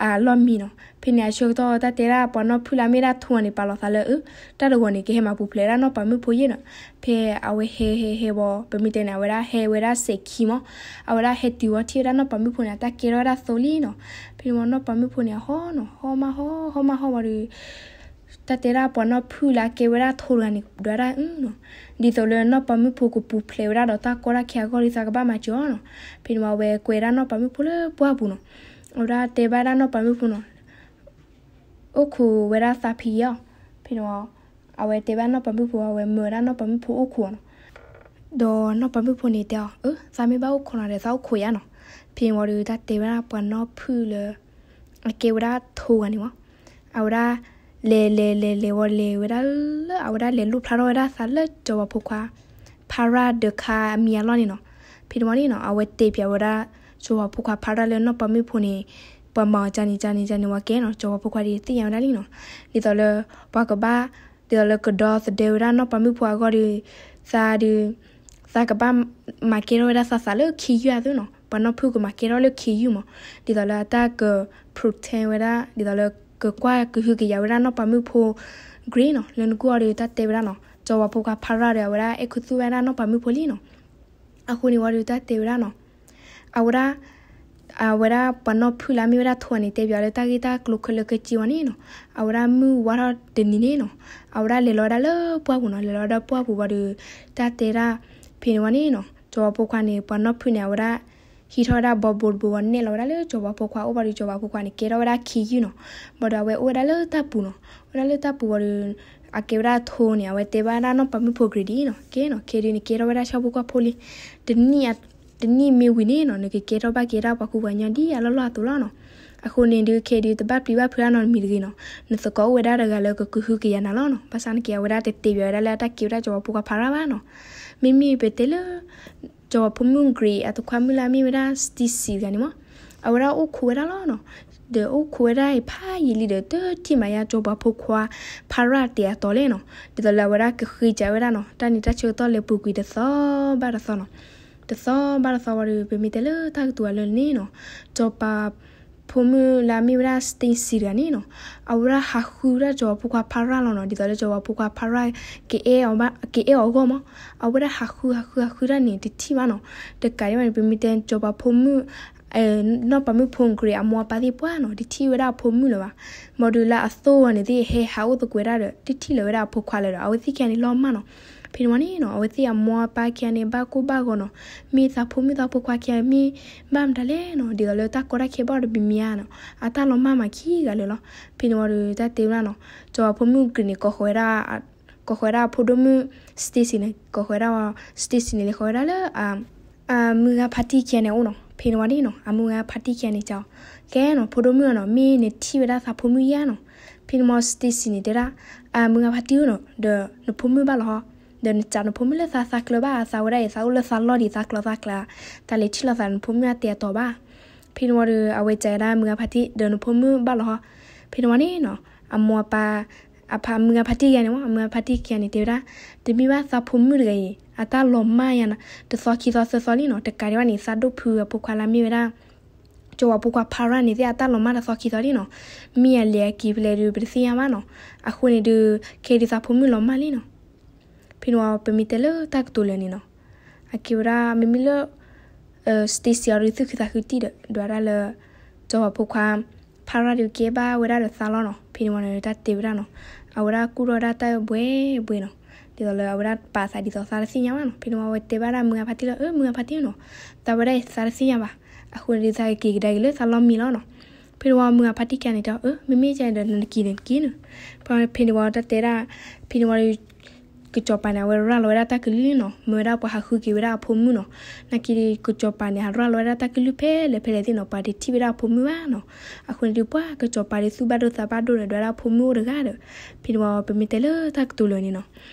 အလီၢ်မံနီၤ. ဖဲန့ၣ် အဆၢကတီၢ်တၢ်တဲဒၣ်ပှၤနီၢ်ဖုၣ်လၢအမ့ၢ်ဒၣ်ထိန့ၣ် ပာ်လီၤသးလၢ အၢ တၢ်တဂီၤန့ၣ် ကဟဲမၤပူၤဖျဲးဝဲဒၣ်နီၢ်ပၤမုၣ်ဖိယဲၢ်နီၤ. ဖဲအဝဲဟဲဟဲဟဲဘၣ် ပမ့ၢ်တဲန့ၣ် အဝဲဒၣ်ဟဲဝဲဒၣ်စဲးခံမး အဝဲဒၣ်ဟဲတုၤဝဲထံၣ်ဝဲဒၣ်နီၢ်ပၤမုၣ်ဖိန့ၣ် အတၢ်ကဲထီၣ်ဝဲဒၣ်သိလံနီၤ. ဖဲန့ၣ်ဝံၤနီၢ်ပၤမုၣ်ဖိန့ၣ် အဟီၣ်နီၤ ဟီၣ်မးဟီၣ် ဟီၣ်မးဟီၣ်ဝံၤဒီး တၢ်တဲဒၣ်ပှၤနီၢ်ဖုၣ်လၢအကဲဝဲဒၣ်ထိတဂၤန့ၣ် ဒွးဒၣ်အုနီၤ ဒ်သိးလၢနီၢ်ပၤမုၣ်ဖိကပူၤဖျဲးဝဲဒၣ်ဒီးတၢ်ကီတၢ်ခဲအဂီၢ်ဒီး သးကဘၣ်မၤစၢၤအီၤနီၤ. ဖဲန့ၣ်ဝံၤအဝဲကွဲဒၣ်နီၢ်ပၤမုၣ်ဖိလၢပှၢ်ပူၤနီၤ. အဝဲဒၣ်တဲဘၣ်ဒၣ်နီၢ်ပၤမုၣ်ဖိနီၤ အိၣ်ခိးဝဲဒၣ်သးဖံးယါအီၤ. ဖဲန့ၣ်ဝံၤ အဝဲတဲဘၣ်နီၢ်ပၤမုၣ်ဖိ အဝဲမၢဝဲဒၣ်နီၢ်ပၤမုၣ်ဖိအိၣ်ခိးနီၤ. ဒီးနီၢ်ပၤမုၣ်ဖိန့ၣ်တဲအီၤ အၢ သးမ့ၢ်ဘၣ်အိၣ်ခိးနၤဒီး သးအိၣ်ခိးယါနီၤ. ဖဲန့ၣ်ဝံၤဒီးတၢ်တဲဝဲဒၣ်ပှၤနီၢ်ဖုၣ်လၢ အကဲဝဲဒၣ်ထိဂၤန့ၣ်မး အဝဲဒၣ် လဲၤလဲၤလဲၤလဲၤဝံၤလဲၤဝဲဒၣ်လၢ အဝဲဒၣ်လဲၤလိၣ်ဖျါထီၣ်ဝဲဒၣ်သးလၢစီၤပၤဖိခွါ ဖါရၣ်ဒၢးခါအမံၤအလီၢ်န့ၣ်နီၤ. ဖဲန့ၣ်ဝံၤန့ၣ်နီၤ အဝဲတဲပၠးဝဲဒၣ် စီၤပၤဖိခွါဖါရၣ်လၢနီၢ်ပၤမုၣ်ဖိန့ၣ် ပှၤမၤအီၤကန့ၣ်ကန့ၣ်ကန့ၣ်ဝံၤကဲနီၤ စီၤပၤဖိခွါဒီးသ့ၣ်ညါဝဲဒၣ်လံနီၤ. ဒ်သိးလၢ ပှၤကဘၣ် ဒ်သိးလၢကဒီသဒၢဝဲဒၣ်နီၢ်ပၤမုၣ်ဖိအဂီၢ်ဒီး သးဒီး သးကဘၣ်မၤကဲထီၣ်ဝဲဒၣ်သးသးလၢခ့ယုၢ်အသိးနီၤ. ပှၤနီၢ်ဖုၣ်ကမၤကဲထီၣ်လၢခ့ယုၢ်မး ဒ်သိးလၢအတၢ်က protect ဝဲဒၣ် ဒ်သိးလၢကကွၢ်ကဟုကယာ်ဝဲဒၣ်နီၢ်ပၤမုၣ်ဖိ Grey နီၤ. လၢနကူၣ်အီၤဒီးတၢ်တဲဝဲဒၣ်နီၤ စီၤပၤဖိခွါဖါရၣ်ဒီး အဝဲဒၣ်အဲၣ်ခူသူၣ်ဝဲဒၣ်နီၢ်ပၤမုၣ်ဖိလံနီၤ. အဃိန့ၣ်ဝံၤဒီးတၢ်တဲဝဲဒၣ်နီၤ အဝဲဒၣ် အဝဲဒၣ်ပှၤနီၢ်ဖုၣ်လၢအမ့ၢ်ဝဲဒၣ်ထိန့ၣ် တဲပၠးလၢတၢ်ဂ့ၢ်တၢ်ကျိၤခဲလၢာ်ခဲဆ့ဝံၤန့ၣ်နီၤ အဝဲဒၣ်မုၢ်ဝါထီၣ်တနံၤန့ၣ်နီၤ အဝဲဒၣ်လဲၤလီၤဝဲဒၣ်လၢပှၢ်ပူၤနီၤ လဲၤလီၤဝဲဒၣ်ပှၢ်ပူၤဝံၤဒီး တၢ်တဲဒၣ် ဖဲန့ၣ်ဝံၤန့ၣ်နီၤ စီၤပၤဖိခွါန့ၣ် ပှၤနီၢ်ဖုၣ်န့ၣ် အဝဲဒၣ် ဟံးထီၣ်ဝဲဒၣ်ဘီဘိတဘိဝံၤနဲၣ်လီၤဝဲဒၣ်လၢစီၤပၤဖိခွါအိၣ်ဘၣ်ဒီး စီၤပၤဖိခွါန့ၣ် ကဲထီၣ်ဝဲဒၣ်ခ့ယုၢ်နီၤ. ဘၣ်ဒီးအဝဲအိၣ်ဝဲဒၣ်လၢတၢ်ပူၤနီၤ အိၣ်ဝဲဒၣ်လၢတၢ်ပူၤဝံၤဒီး အကဲဝဲဒၣ်ထိန့ၣ် အဝဲတဲဘၣ်ဒၣ်နီၢ်ပၤမုၣ်ဖိ Grey ဒ်အံၤနီၤ ကဲနီၤ ခဲဒုးနကဲထီၣ်ဝဲဒၣ်ဆၣ်ဖိကီၢ်ဖိလံ တနံၣ်မ့ၢ်ဝံၤန့ၣ်နီၤ နကကဲထီၣ်ဘၣ်က့ၤဒၣ်ပှၤကူပှၤကညီဒ်အလီၢ်လီၢ်အသိးလီၤနီၤ. အဃိန့ၣ်ဒုးခဲဒုးတဘၣ်ပျံၤဘၣ်ဖုးဒၣ်နီတမံၤတဂ့ၤနီၤ. နသကိးအိၣ်ဝဲဒၣ်တဂၤလၢကကဟုကယာ်နၤလီၤနီၤ. ဘၣ်ဆၣ်နက့ၤအဝဲဒၣ်တတဲပၠးဝဲဒၣ်လၢအတၢ်ကဲဝဲဒၣ်စီၤပၤဖိခွါဖါရၣ်ဘၣ်နီၤ. မ့မ့ၢ်ပတဲလၢ စီၤပၤဖိမုၣ် Grey အတခွါမုၣ်လၢအမ့ၢ်ဝဲဒၣ် Stacy တဂၤန့ၣ်မး အဝဲဒၣ်အိၣ်ခိးဝဲဒၣ်လီၤနီၤ. ဒီးအိၣ်ခိးဝဲဒၣ်အံၤဖးယံာ်လံဒီး တထံၣ်မၤယါစီၤပၤဖိခွါဖါရၣ်တဲာ်အတီၤလဲၣ်နီၤ. ဒ်သိးလၢအဝဲဒၣ်ကဃ့ကးဝဲဒၣ်နီၤ တၢ်န့ၣ်တၢ်ဆၢကတီၢ်လဲၤပူၤကွံာ်တသီဘၣ်တသီနီၤ. တသီဘၣ်တသီဝံၤဒီး ပမ့ၢ်တဲလၢတၢ်ကတိၤအလၢန့ၣ်နီၤ စီၤပၤ ဖိမုၣ်လၢအမ့ၢ်ဝဲဒၣ် Stacy တဂၤန့ၣ်နီၤ အဝဲဒၣ်ဟးဃုဒၣ်စီၤပၤဖိခွါဖါရၣ်လီၤနီၤ. ဒ်သိးလၢစီၤပၤဖိခွါဖါရၣ် ကအဲၣ်အီၤဘၣ် ကအဲၣ်အီၤအဂီၢ်မး အဝဲဒၣ်ဟးဃုဟးဃုဟးဃုဒၣ်န့ၣ် တထံၣ်ဘၣ်နီၤ. တကးဒံးဘၣ်န့ၣ် ပမ့ၢ်တဲစီၤပၤဖိမုၣ် နီၢ်ပၤမုၣ်ဖိ Grey အမိၢ်အပၢ်သ့ၣ်ပှၢ်နီၤ တထံၣ်ဝဲဒၣ်အဖိမုၣ်လၢၤဘၣ်. ဘၣ်ဒီးလၢအသိအီၤန့ၣ်သ့ၣ်ဟဲဟးအိၣ်သကိးဝဲဒၣ်ဒီး တထံၣ်လၢၤဝဲဒၣ်အဖိခွါလၢၤဒီး အဝဲသ့ၣ်ခံဂၤန့ၣ်လီၤမၢ်နီၤ. ဖဲန့ၣ်ဝံၤန့ၣ်နီၤ အဝဲသ့ၣ်အမိၢ်အပၢ်ခံဂၤန့ၣ် ဘၣ်ကိၢ်ဘၣ်ဂီၤနီၤ မ့ၢ်သးဖိမုၣ်သးဖိခွါခံဂၤမ့ၢ်ဘၣ်မတၤလဲၣ်နီၤ ဒ်သိးလၢတၢ်ကီတၢ်ခဲဘၣ်ဒီးပမ့ၢ်ဧါနီၤ အတၢ်လီၤမၢ်မးခံဂၤလၢာ်လီၤ. ဖဲန့ၣ်ဝံၤဒီးတၢ်တဲဝဲဒၣ်နီၤ စီၤပၤဖိမုၣ် Grey န့ၣ် ကိးဃီၤဝဲဒၣ် ကိးဃီၤဝဲဒၣ်အဖိဒိၣ်မုၣ် Stacy န့ၣ် ကိးဃီၤဝဲဒၣ် Stacy န့ၣ် လဲၤဃီၤဝဲဒၣ်လၢ အမုၢ်ဂၤဖါတံၢ်ခံဂၤန့ၣ်အအိၣ်နီၤ. ဖဲန့ၣ်ဝံၤန့ၣ်နီၤ အမုၢ်ဂၤဖါတံၢ်ခံဂၤန့ၣ် ကဲနီၤ ဖိဒိၣ်မုၣ်ဧၢနီၤ မ့ၢ်နထံၣ်ဝဲဒၣ်သးဖိမုၣ်ယါနီၤ. ဖဲန့ၣ်ဝံၤ Stacy န့ၣ် တဲဒၣ် အမုၢ်ဂၤဖါတံၢ်ဧၢနီၤ ဒီးနဖိမုၣ်ဘၣ်လီၤဟီ ဒီးနစံးနဖိမုၣ်လၢသးသးကျၢၤဘၣ် သးဝဲဒၣ်အံၤ သးအိၣ်လၢသးလီၢ်ဒံးသးကျီသးကျဲ တၢ်လဲၤထံၣ်လိာ်သးနဖိမုၣ်အတဲအတီၤဘၣ်. ဖဲန့ၣ်ဝံၤဒီး အဝဲစံးဝဲဒၣ်မုၢ်ဂၤဖါတံၢ် ဒီးနဖိမုၣ်ဘၣ်လီၤဟီ. ဖဲန့ၣ်ဝံၤန့ၣ်နီၤ အမိၢ်အပၢ် အဖါမုၢ်ဂၤဖါတံၢ်ခံဂၤန့ၣ်မး အမုၢ်ဂၤဖါတံၢ်ခံဂၤန့ၣ် တဲဝဲဒၣ် တမ့ၢ်ဘၣ်သးဖိမုၣ်တဂၤအံၤ အတၢ်လီၤမၢ်ယါနီၤ တသီခံသီသၢသီလံနီၤ. တကးဒံးဘၣ်န့ၣ် သးဒိၣ်ဖုအဖိခွါလၢအမ့ၢ်ဝဲဒၣ် စီၤပၤဖိခွါဖါရၣ်န့ၣ်သ့ၣ် အတၢ်လီၤမၢ်တသီခံသီလံနီၤ. မ့ၢ်အလဲၤအက့ၤဖဲလဲၣ်ဒီး ပတသ့ၣ်ညါဘၣ်နီၤ. အဃိန့ၣ်ဒီး ခဲဒုးသးဖိမုၣ်လီၤမၢ်လံနီၤ. ဖဲန့ၣ်ဝံၤပမ့ၢ်တဲလၢတၢ်ကတိၤလၢာ်န့ၣ်နီၤ အကဲဝဲဒၣ် မ့မ့ၢ်လၢ Stacy အီၤဒီးသူၣ်ခုသးခုတံၢ်ဒီး ဒွးဒၣ်လၢ စီၤပၤဖိခွါ ဖါရၣ်ဒီးကဲဘၣ်ဝဲဒၣ်ဒီးသးလီၤနီၤ. ဖဲန့ၣ်ဝံၤန့ၣ် တၢ်တဲဝဲဒၣ်နီၤ အဝဲဒၣ်ကူၣ်ထီၣ်ဝဲဒၣ်တၢ်ဘှဲဘှဲနီၤ. ဒ်သိးလၢအဝဲဒၣ်ပာ်သးဒ်သိးသးတသ့ၣ်ညါဘၣ်နီၤ. ဖဲန့ၣ်ဝံၤအဝဲတဲဘၣ်ဒၣ်မုၢ်ဂၤဖါတံၢ်လၢ အၢ မုၢ်ဂၤဖါတံၢ်နီၤ သးဝဲဒၣ်အံၤသးတသ့ၣ်ညါဘၣ်. အဃိန့ၣ်ဒီးသးကက့ၤကဒါက့ၤလၢသးလီၢ်မံလီၤနီၤ. ဖဲန့ၣ်ဝံၤမုၢ်ဂၤဖါတံၢ်ခံဂၤန့ၣ်တဲ အၢ မ့မ့ၢ်ကဲဒီးနက့ၤန့ၣ်နက့ၤန့ၣ်. ဖဲန့ၣ်ဝံၤတၢ်တဲဒၣ် ဖဲန့ၣ်ဝံၤဒီး ကစီၤပၤန့ၣ် အဝဲရၤလီၤဝဲဒၣ်တၢ်ကလုၢ်လံနီၤ, မၢဝဲဒၣ်ပှၤဟးဃုက့ၤဝဲဒၣ်အဖိမုၣ်နီၤ. နာ်က့ဒီး ကစီၤပၤန့ၣ် ဟးရၤလီၤဝဲဒၣ်တၢ်ကလုၢ်ဖဲလဲၣ်ဖဲလဲၣ်သ့ၣ်နီၤ, ပှၤတထံၣ်ဝဲဒၣ်အဖိမုၣ်ဘၣ်နီၤ. အဃိန့ၣ်ဒီး ပှၤကစီၤပၤဒီးသူၣ်ဘၣ်ဒိသးဘၣ်ဒိဒီး ဒွးဒၣ်အဖိမုၣ်အိၣ်တဂၤဒီး, ဖဲန့ၣ်ဝံၤ ပမ့ၢ်တဲလၢတၢ်ကတိၤလၢာ်န့ၣ်နီၤ,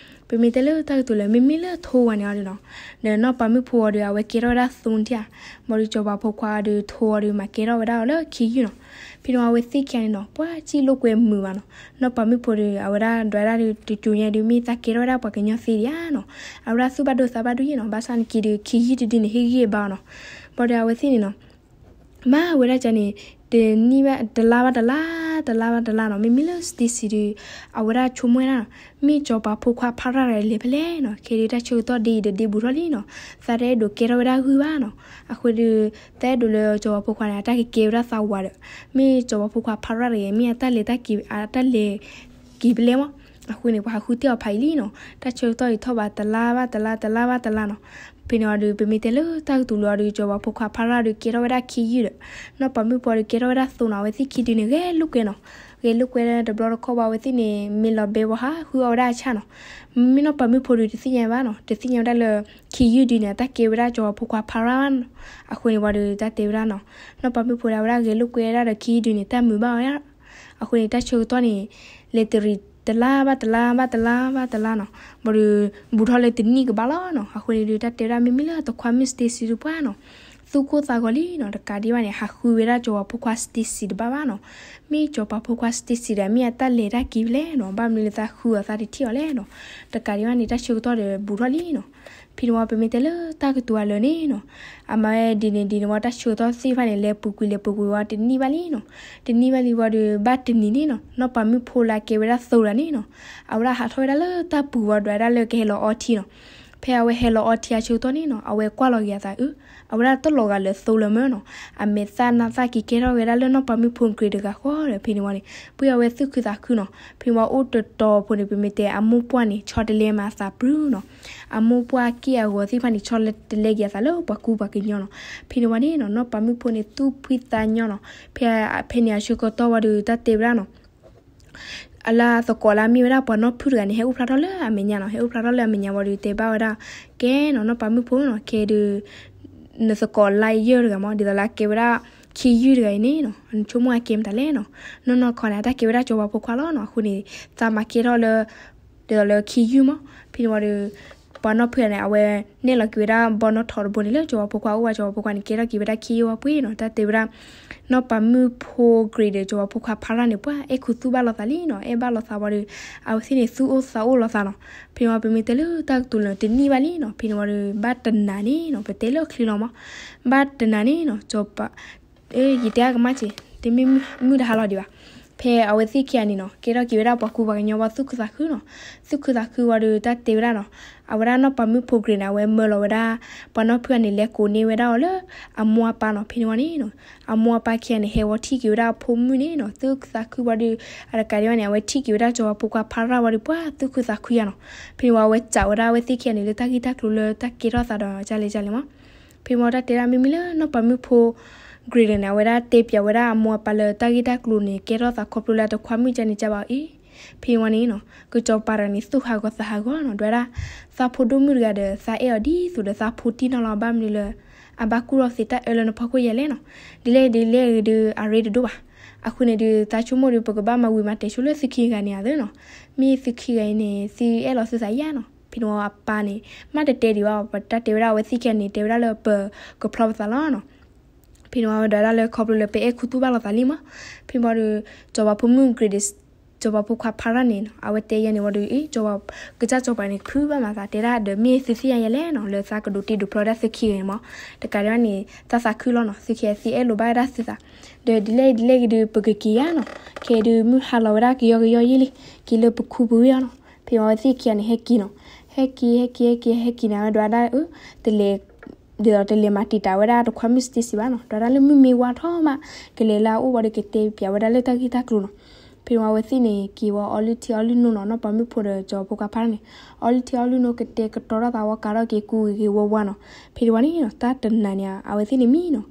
ပမ့ၢ်တဲလၢတၢ်ကတိၤလၢာ် မ့မ့ၢ်လၢထိဝၤန့ၣ်အီၤဒီးနီၤ, ဒီးနီၢ်ပၤမုၣ်ဖိအီၤဒီး အဝဲကဲထီၣ်ဝဲဒၣ်သိတံၢ်ဧါ, ဘၣ်ဒီးစီၤပၤဖိခွါဒီးထိအီၤဒီး မၤကဲထီၣ်ဝဲဒၣ်အီၤလၢခံယုၢ်နီၤ. ဖဲန့ၣ်ဝံၤ အဝဲသ့ၣ်ခံဂၤန့ၣ်နီၤ ပှၤစံၣ်လိာ်ကွဲမုာ်ဘၣ်နီၤ. နီၢ်ပၤမုၣ်ဖိဒီး အဝဲဒၣ်ဒွးဒၣ်ဒီး တကၠိညါဒီး မ့ၢ်သးကဲထီၣ်ဝဲဒၣ်ပှၤကညီသ့ဒံးဧါနီၤ. အဝဲဒၣ်သူၣ်ဘၣ်ဒိသးဘၣ်ဒိယဲၢ်နီၤ, ဘၣ်ဆၣ်နာ်က့ဒီး ခံယုၢ်တဒုန့ၣ် ဟ့ၣ်ဂံၢ်ဘါအီၤနီၤ. ဘၣ်ဒီးအဝဲသ့ၣ်န့ၣ်နီၤ မၤဝဲဒၣ်ကန့ၣ် တနံၣ်ဘၣ် တလါဘၣ်တလါ တလါဘၣ်တလါနီၤ, မ့မ့ၢ်လၢ Stacy ဒီး အဝဲဒၣ်ဆိကမိၣ်ဝဲဒၣ်နီၤ, မ့ၢ်စီၤပၤဖိခွါဖါရၣ်တဂၤလဲၤဖဲလဲၣ်နီၤ, ခဲဒီးတၢ်ဆၢကတီၢ်ဒ်အံၤဒီး ဒ့ဘူးထီၣ်လံနီၤ, သးတအဲၣ်ဒိးကဲထီၣ်ဝဲဒၣ်ဂုၢ်ဘၣ်နီၤ. အဃိဒီး သးအဲၣ်ဒိးလၢစီၤပၤဖိခွါန့ၣ် အတၢ်ကကဲဝဲဒၣ်သးဝးဒီး မ့ၢ်စီၤပၤဖိခွါဖါရၣ်တဂၤ မ့ၢ်အတၢ်လဲၤတၢ်က့ၤ အတၢ်လဲၤက့ၤဖဲလဲၣ်မး. အဃိန့ၣ် ပှၤဟးဃုတ့ၢ်အီၤဖးအံၤလံနီၤ, တၢ်ဆၢကတီၢ်အံၤထီၣ်ဘးတလါဘၣ်တလါ တလါဘၣ်တလါနီၤ. ဖဲန့ၣ်ဝံၤဒီး ပမ့ၢ်တဲလၢတၢ်ကတိၤလၢအီၤဒီး စီၤပၤဖိခွါဖါရၣ်ဒီး ကဲထီၣ်ဝဲဒၣ်ခံယုၢ်ဒီး နီၢ်ပၤမုၣ်ဖိဒီး ကဲထီၣ်ဝဲဒၣ်သိနီၤ, အဝဲသ့ၣ်ခံဒုန့ၣ် ဂဲၤလိာ်ကွဲနီၤ. ဂဲၤလိာ်ကွဲတဘျီတခီၣ်ဘၣ် အဝဲသ့ၣ်န့ၣ် မ့ၢ်လီၤဘဲဝဲဟးဃုအီၣ်ဝဲဒၣ်အဆၣ်နီၤ. မ့မ့ၢ်နီၢ်ပၤမုၣ်ဖိဒီး တသ့ၣ်ညါဘၣ်နီၤ, တသ့ၣ်ညါဝဲဒၣ်လၢ ခံယုၢ်ဒုန့ၣ် အတၢ်ကဲဝဲဒၣ်စီၤပၤဖိခွါဖါရၣ်ဘၣ်နီၤ. အဃိန့ၣ်ဝံၤဒီး တၢ်တဲဝဲဒၣ်နီၤ, နီၢ်ပၤမုၣ်ဖိဒီး အဝဲဒၣ်ဂဲၤလိာ်ကွဲဝဲဒၣ်ဒီး ခံယုၢ်ဒုန့ၣ် တၢ်မုာ်ဘၣ်ဝဲဒၣ်. အဃိန့ၣ် တၢ်ဆၢကတီၢ်န့ၣ် လဲၤတရံးတလါဘၣ်တလါ ဘၣ်တလါဘၣ်တလါနီၤ, ဘၣ်ဒီး ဘူးထီၣ်လၢတနံၣ်ကဘၣ်လီၤနီၤ. အဃိန့ၣ်ဒီး တၢ်တဲဝဲဒၣ် မ့မ့ၢ်လၢတခွါမုၣ် Stacy တပှၢ်နီၤ, သူၣ်ကိၢ်သးဂီၤလံနီၤ, တကးဒံးဘၣ်န့ၣ် ဟးဃုဝဲဒၣ်စီၤပၤဖိခွါ Stacy တဘၣ်ဘၣ်နီၤ. မ့ၢ်စီၤပၤဖိခွါ Stacy ဒီး မ့ၢ်အတၢ်လဲၤတၢ်က့ၤဖဲလဲၣ်နီၤ, ဘၣ်မနုၤလၢသးဃုအီၤ သးတထံၣ်အီၤလဲၣ်နီၤ. တကးဒံးဘၣ်န့ၣ် တၢ်ဆၢကတီၢ်ဒီးဘူးထီၣ်လံနီၤ. ဖဲန့ၣ်ဝံၤ ပမ့ၢ်တဲလၢတၢ်ကတိၤအလၢာ်န့ၣ်နီၤ, အမၤဝဲဒ်န့ၣ်ဒ်န့ၣ်ဝံၤ တၢ်ဆၢကတီၢ်သ့ၣ်တဖၣ်န့ၣ် လဲၤပူၤကွံာ်လဲၤပူၤကွံာ်ဝံၤ တနံၣ်ဘၣ်လံနီၤ. တနံၣ်ဘၣ်လံဝံၤဒီး ဘၣ်တနံၤန့ၣ်နီၤ, နီၢ်ပၤမုၣ်ဖိလၢကဲဝဲဒၣ်သိတဂၤန့ၣ်နီၤ, အဝဲဒၣ်ဟးထီၣ်ဝဲဒၣ်လၢတၢ်ပူၤဝံၤ ဒွးဝဲဒၣ်လၢကဟဲလီၤအီထံနီၤ. ဖဲအဝဲဟဲလီၤအီထံအဆၢကတီၢ်န့ၣ်နီၤ, အဝဲကွၢ်လီၤက့ၤအသးအုး, အဝဲဒၣ်တလီၤဂာ်လၢသိလၢၤမၢ်နီၤ, အမဲာ်သၣ်နါသၣ်က့ၤကဲထီၣ်ဝဲဒၣ်လၢနီၢ်ပၤမုၣ်ဖိ Grace တဂၤဃီဒီး ဖဲန့ၣ်ဝံၤန့ၣ် ပှ့ၤအဝဲသူၣ်ခုသးခုနီၤ. ဖဲန့ၣ်ဝံၤအိၣ်တတီၤဖိန့ၣ် ပမ့ၢ်တဲအမိၢ်ပှၢ်န့ၣ် ဆီတလဲမးအသးပှၢ်နီၤ, အမိၢ်ပှၢ်က့ၢ်အဂီၤသ့ၣ်တဖၣ်န့ၣ် ဆီတလဲက့ၤအသးလၢပှၤကူပှၤကညီနီၤ. ဖဲန့ၣ်ဝံၤန့ၣ်နီၤ, နီၢ်ပၤမုၣ်ဖိန့ၣ် သူၣ်ဖှံသးညီနီၤ. ဖဲ ဖဲန့ၣ်အဆၢကတီၢ်ဝံၤဒီး တၢ်တဲဝဲဒၣ်နီၤ အလၢသကိးလၢအမ့ၢ်ဝဲဒၣ်ပှၤနီၢ်ဖုၣ်တဂၤန့ၣ် ဟဲအိၣ်ဖျါထီၣ်လၢအမဲာ်ညါနီၤ, ဟဲအိၣ်ဖျါထီၣ်လၢအမဲာ်ညါဝံၤဒီး တဲဘၣ်ဝဲဒၣ်, ကဲနီၤ နီၢ်ပၤမုၣ်ဖိနီၤ, ခဲဒီး နသကိးလၢယဲၢ်တဂၤမး ဒ်သိးလၢအကဲဝဲဒၣ် ခံယုၢ်တဂၤအံၤန့ၣ်နီၤ, နဆိကမိၣ်အကဲမတၤလဲၣ်နီၤ. နီၢ်နီၢ်ခီန့ၣ် အတၢ်ကဲဝဲဒၣ်စီၤပၤဖိခွါလီၤနီၤ. အဃိန့ၣ် သးမၤကဲထီၣ်လၢ ဒ်သိးလၢခံယုၢ်မး. ဖဲန့ၣ်ဝံၤဒီး ပှၤနီၢ်ဖုၣ်တဂၤန့ၣ် အဝဲနဲၣ်လီၤက့ၤဝဲဒၣ်ဘီနီၣ်ထိးတဘိန့ၣ်လၢစီၤပၤဖိခွါအအိၣ်, ဘၣ်စီၤပၤဖိခွါန့ၣ် ကဲထီၣ်က့ၤဝဲဒၣ်ခံယုၢ်ဝံၤပှ့ၤနီၤ. တၢ်တဲဝဲဒၣ် နီၢ်ပၤမုၣ်ဖိ Grace ဒီးစီၤပၤဖိခွါဖါရၣ်န့ၣ် ပှၤအဲၣ်ခူသူၣ်ဘၣ်လိာ်သးလံနီၤ, အဲၣ်ဘၣ်လိာ်သးဝံၤဒီး အဝဲသ့ၣ်န့ၣ် သူၣ်အိၣ်သးအိၣ်လိာ်သးနီၤ. ဖဲန့ၣ်ဝံၤ ပမ့ၢ်တဲလၢတၢ်ကတိၤလၢာ်တနံၣ်ဘၣ်လံနီၤ. ဖဲန့ၣ်ဝံၤဒီး ဘၣ်တနၤန့ၣ်နီၤ, ပတဲလၢချ့လီၤမး, ဘၣ်တနၤန့ၣ်နီၤ စီၤပၤ ယတဲအကမၣ်က့ၤ တမ့ၢ်မုၢ်တဟါလီၤဒံးဘၣ်. ဖဲအဝဲသ့ၣ်ခံဂၤန့ၣ်နီၤ ကဲထီၣ်က့ၤဝဲဒၣ်ပှၤကူပှၤကညီဝံၤ သူၣ်ခုသးခုနီၤ. သူၣ်ခုသးခုဝံၤဒီး တၢ်တဲဝဲဒၣ်နီၤ, အဝဲဒၣ်နီၢ်ပၤမုၣ်ဖိ Grace န့ၣ် အဝဲမၢလီၤဝဲဒၣ် ပှၤနီၢ်ဖုၣ်တဂၤန့ၣ် လဲၤကိးန့ၢ်ဝဲဒၣ်အီၤလၢအမိၢ်အပၢ်နီၤ. ဖဲန့ၣ်ဝံၤန့ၣ်နီၤ အမိၢ်အပၢ်ခံဂၤန့ၣ် ဟဲဝံၤထံၣ်က့ၤဝဲဒၣ်အဖိမုၣ်န့ၣ်နီၤ, သူၣ်ခုသးခုဝံၤဒီး အတကးဒံးဘၣ်န့ၣ် အဝဲထံၣ်က့ၤဝဲဒၣ်စီၤပၤဖိခွါဖါရၣ်ဝံၤဒီး ပှၤသူၣ်ခုသးခုယါနီၤ. ဖဲန့ၣ်ဝံၤ အဝဲစံးဝဲဒၣ်အဝဲသ့ၣ်ခံဂၤန့ၣ် လၢတၢ်ဂ့ၢ်တၢ်ကျိၤလၢတၢ်ကဲထီၣ်သးဒီး ကလဲၣ်ကလဲၣ်မး. ဖဲန့ၣ်ဝံၤတၢ်တဲဒၣ် မ့မ့ၢ်လၢနီၢ်ပၤမုၣ်ဖိ Grace န့ၣ် အဝဲဒၣ်တဲပၠးဝဲဒၣ်အမိၢ်အပၢ်လၢတၢ်ဂ့ၢ်တၢ်ကျိၤန့ၣ် ကဲထီၣ်သးခီဖျိလၢအတခွါမုၣ်ကန့ၣ်ကဘၣ်အီၤအံၤ. ဖဲန့ၣ်ဝံၤန့ၣ်နီၤ ကစီၤပၤတဂၤန့ၣ် သူၣ်ဟးဂီၤသးဟးဂီၤနီၤ, ဒွးဒၣ် သးဖိဒိၣ်မုၣ်တဂၤဒီး သးအဲၣ်အီၤဒ်သိးဒီးသးဖိတံၢ်နီၢ်လီၤ, ဘၣ်မနုၤလၢ အဘၣ်ကူၣ်ထီၣ်သ့တၢ်အၢလၢနဖီခိၣ်ယဲလဲၣ်နီၤ. ဒ်လဲၣ်ဒ်လဲၣ်ဂ့ၤဒီး အရ့တဒိၣ်ဘၣ်. အဃိန့ၣ်ဒီး သးဆိကမိၣ်ဒီး ပကဘၣ်မၤဝံၤမၤတဲာ်ဆိလၢသုခံဂၤန့ၣ်အသိးနီၤ. မ့ၢ်သုခံဂၤအံၤန့ၣ် သုအဲၣ်လီၤသုသးယါနီၤ. ဖဲန့ၣ်ဝံၤအပၢ်န့ၣ် မ့ၢ်တတဲဒံးဘၣ်, ပတၢ်တဲဝဲဒၣ်အဝဲသ့ၣ်ခံဂၤန့ၣ် တဲဝဲဒၣ်လၢပကဖျီပသးလီၤနီၤ. ဖဲန့ၣ်ဝံၤဒွးဒၣ်လၢခီဖျိလၢပအဲၣ်ခူသူၣ်ဘၣ်လိာ်သးလံမး. ဖဲန့ၣ်ဝံၤဒီး စီၤပၤဖိမုၣ် Grace ဒီး စီၤပၤဖိခွါဖါရၣ်န့ၣ်နီၤ အဝဲတဲယဲန့ၣ်ဝံၤဒီး အ့ ကစၢ်စီၤပၤန့ၣ် ကဖုဘၣ်မးသးတဲဒၣ်ဒီး မ့ၢ်သုသ့ၣ်ညါယဲလဲၣ်နီၤ လၢသးကဒိးတ့ဒိးဖျီဒၣ်သုခံဂၤန့ၣ်မး. တကးဒံးဘၣ်န့ၣ် သးသးခုလီၤနီၤ, သုခံဂၤသုအဲၣ်လိာ်ဘၣ်ဝဲဒၣ်သုသး. ဒီးဒ်လဲၣ်ဒ်လဲၣ်ဂ့ၤဒီး ပကက့ၤယါနီၤ. ခဲအံၤဒီး မုၢ်ဟါလီၤဝဲဒၣ်ကယီကယီယဲလံ, က့ၤလၢပခူပဝ့ၢ်အီၤနီၤ. ဖဲန့ၣ်ဝံၤအဝဲသ့ၣ်ခံဂၤန့ၣ် ဟဲက့ၤနီၤ. ဟဲက့ၤ ဟဲက့ၤ ဟဲက့ၤ ဟဲက့ၤန့ၣ် အဝဲဒွးဒၣ် အၢ တလဲၤ ဒ်သိးတလဲၤမၤတံာ်တာ်ဝဲဒၣ်တခွါမုၣ် Stacy ဘၣ်နီၤ. ဒွးဒၣ်လၢမုၢ်မ့ၢ်ဝါထီၣ်မး ကလဲၤလၢအအိၣ်ဝံၤဒီး ကတဲပၠးဝဲဒၣ်လၢတၢ်ဂ့ၢ်တၢ်ကျိၤနီၤ. ဖဲန့ၣ်ဝံၤအဝဲသ့ၣ်န့ၣ် က့ၤဝံၤအီလုၢ်ထံအီလုၢ်နိနီၤ, နီၢ်ပၤမုၣ်ဖိဒီးစီၤပၤဖိခွါဖါရၣ်န့ၣ် အီလုၢ်ထံအီလုၢ်နိ ကတဲာ်ကတီၤထီၣ်သးဝံၤ ကးထီၣ်က့ၤကူဂ့ၤဂ့ၤဝါဝါနီၤ. ဖဲန့ၣ်ဝံၤန့ၣ်နီၤ တၢ်တနၤန့ၣ် အဝဲသ့ၣ်န့ၣ်မံနီၤ.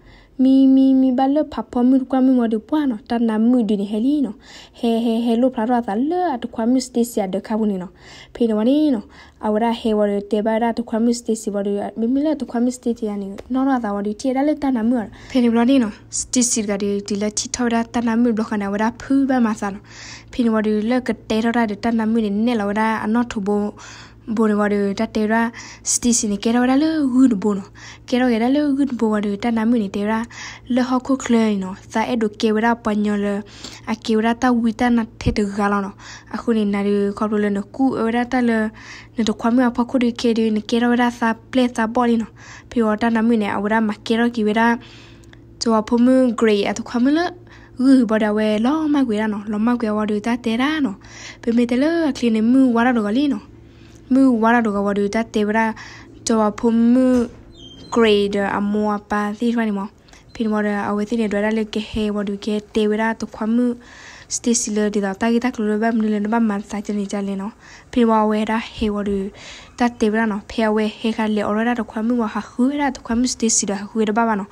မံမံမံဘၣ်လၢဖးဖီမုၢ်တကွၢ်မုၢ်ဝံၤဒီးပှၢ်နီၤ, တၢ်နါမုၣ်ဒုန့ၣ်ဟဲလံနီၤ. ဟဲဟဲဟဲလိၣ်ဖျါထီၣ်အသးလၢအတခွါမုၣ် Stacy အဒၢးခါပူၤန့ၣ်နီၤ. ဖဲန့ၣ်ဝံၤန့ၣ်နီၤ, အဝဲဒၣ်ဟဲဝံၤဒီး တဲဘၣ်ဝဲဒၣ်တခွါမုၣ် Stacy ဝံၤဒီး မ့မ့ၢ်လၢတခွါမုၣ် Stacy န့ၣ် နီၣ်ထီၣ်အသးဝံၤဒီး ထံၣ်ဝဲဒၣ်လၢတၢ်နါမုၣ်အီၤဒီး ဖဲန့ၣ်ဘျီန့ၣ်နီၤ, Stacy တဂၤဒီး တုၤလၢထံၣ်ထီၣ်ဝဲဒၣ်တၢ်နါမုၣ်တဘျီဃီန့ၣ် အဝဲဒၣ်ဖုဘၣ်မၤသးနီၤ. ဖဲန့ၣ်ဝံၤဒီး လၢကတဲထီၣ်တၢ်ဒီး တၢ်နါမုၣ်န့ၣ် နဲၣ်လီၤဝဲဒၣ်အနီၣ်ထိးဘိ ဘိန့ၣ်ဝံၤဒီး တၢ်တဲဝဲဒၣ် Stacy န့ၣ် ကဲထီၣ်ဝဲဒၣ်လၢဂုၢ်တဘိနီၤ. ကဲထီၣ်က့ၤဒၣ်လၢဂုၢ်တဘိဝံၤဒီး တၢ်နါမုၣ်န့ၣ် တဲဝဲဒၣ် လၢဟီၣ်ခိၣ်ချၢန့ၣ်နီၤ, သးအဲၣ်ဒိးကဲဝဲဒၣ်ပှၤညီလၢ အကဲဝဲဒၣ်တၢ်ဝံတၢ်နါထဲတဂၤလီၤနီၤ. အဃိန့ၣ် နၤဒီး ခီဖျိလၢနကူၣ်အၢဝဲဒၣ်တၢ်လၢ နတခွါမုၣ်အဖီခိၣ်ဒီး ခဲဒီး နကဲထီၣ်ဝဲဒၣ်သးပျဲၢ်သးဘီၣ်လံနီၤ. ဖဲဝံၤတၢ်နါမုၣ်န့ၣ် အဝဲဒၣ်မၤကဲထီၣ်က့ၤဝဲဒၣ် စီၤပၤဖိမုၣ် Gray အတခွါမုၣ်လၢ ဂုၢ်ဘၣ်ဒီး အဝဲလီၤမၢ်ကွံာ်ဝဲဒၣ်နီၤ. လီၤမၢ်ကွံာ်အဝံၤဒီး တၢ်တဲဒၣ်နီၤ, ပမ့ၢ်တဲလၢအချ့န့ၣ် မုၢ်ဝါထီၣ်တဂီၤလံနီၤ. မုၢ်ဝါထီၣ်တဂီၤဝံၤဒီး တၢ်တဲဝဲဒၣ် စီၤပၤဖိမုၣ် Gray ဒီးအမိၢ်အပၢ်သ့ၣ်တဖၣ်န့ၣ်မး. ဖဲန့ၣ်ဝံၤဒီး အဝဲသ့ၣ်န့ၣ် ဒွးဒၣ်လၢကဟဲဝံၤဒီး ကဟဲတဲဝဲဒၣ်တခွါမုၣ် Stacy လၢဒ်သိးတၢ်ဂ့ၢ်တၢ်ကျိၤလၢဘၣ်မနုၤလၢနဘၣ်မၤသးဒ်န့ၣ်ဒ်လဲၣ်နီၤ. ဖဲန့ၣ်ဝံၤ အဝဲဒၣ်ဟဲဝံၤဒီး တၢ်တဲဝဲဒၣ်နီၤ, ဖဲအဝဲဟဲဃာ်လဲၤအိးထီၣ်ဝဲဒၣ်တခွါမုၣ်ဝံၤ ဟးဃုဝဲဒၣ်တခွါမုၣ် Stacy ဒီး ဟးဃုဝဲတဘၣ်ဘၣ်နီၤ.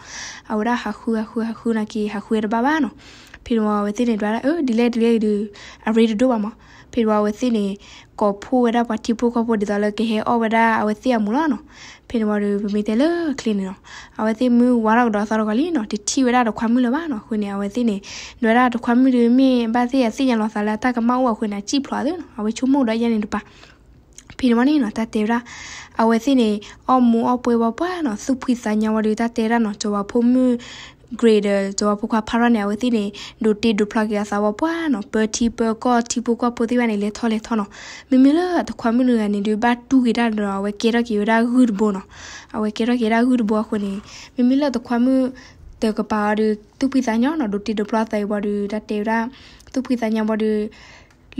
အဝဲဒၣ်ဟးဃု ဟးဃု ဟးဃုနာ်က့ ဟးဃုဝဲတဘၣ်ဘၣ်နီၤ. ဖဲန့ၣ်ဝံၤ အဝဲသ့ၣ်န့ၣ် ဒွးဒၣ် အၢ ဒ်လဲၣ်ဒ်လဲၣ်ဒီး အရ့တဒိၣ်ဘၣ်မး. ဖဲန့ၣ်ဝံၤ အဝဲသ့ၣ်န့ၣ် ကိးဖှိၣ်ဝဲဒၣ်ပှၤထံဖိကီၢ်ဖိဒ်သိးလၢကဟဲအီၣ်ဝဲဒၣ်အဝဲသ့ၣ်အမူးလီၤနီၤ. ဖဲန့ၣ်ဝံၤဒီး ပမ့ၢ်တဲလၢအချ့န့ၣ်နီၤ, အဝဲသ့ၣ်မုၢ်ဝါထီၣ်ကဒီးသီတဂီၤလံနီၤ, တထံၣ်ဝဲဒၣ်တခွါမုၣ်လၢၤဘၣ်နီၤ. အဃိန့ၣ် အဝဲသ့ၣ်န့ၣ် ဒွးဒၣ်တခွါမုၣ်ဒီး မ့ၢ်ဘၣ်သ့ၣ်အသ့ၣ်ညါလီၤသးလၢတၢ်ကမၣ်အိၣ်အဃိန့ၣ် အစံၣ်ဖျိးအသးနီၤ, အဝဲဆိကမိၣ်ဒီးယဲန့ၣ်တပၤ. ဖဲန့ၣ်ဝံၤန့ၣ်နီၤ, တၢ်တဲဝဲဒၣ် အဝဲသ့ၣ်န့ၣ် အီၣ်မူးအီၣ်ပွဲဝံၤပှၢ်နီၤ, သူၣ်ဖှံသးညီဝံၤဒီး တၢ်တဲဝဲဒၣ်နီၤ, စီၤပၤဖိမုၣ် Gray ဒီး စီၤပၤဖိခွါ Para န့ၣ် အဝဲသ့ၣ်န့ၣ် ဒိးတ့ဒိးဖျီက့ၤအသးဝံၤပှၢ်နီၤ, ပၢထံပၢကီၢ် ထံဖိကီၢ်ဖိသ့ၣ်တဖၣ်န့ၣ် လဲၤထီၣ်လဲၤထီနီၤ. မ့မ့ၢ်လၢတခွါမုၣ်တဂၤန့ၣ်ဒီး ဘၣ်တူၢ်က့ၤတၢ်ဒီး အဝဲကဲထီၣ်က့ၤဝဲဒၣ်ဂုၢ်တဘိနီၤ. အဝဲကဲထီၣ်က့ၤဝဲဒၣ်ဂုၢ်တဘိအဃိန့ၣ် မ့မ့ၢ်လၢတခွါမုၣ်တကပၤအံၤဒီး သူၣ်ဖှံသးညီနီၤ, ဒိးတ့ဒိးဖျီသးအံၤဝံၤဒီး တၢ်တဲဝဲဒၣ် သူၣ်ဖှံသးညီဝံၤဒီး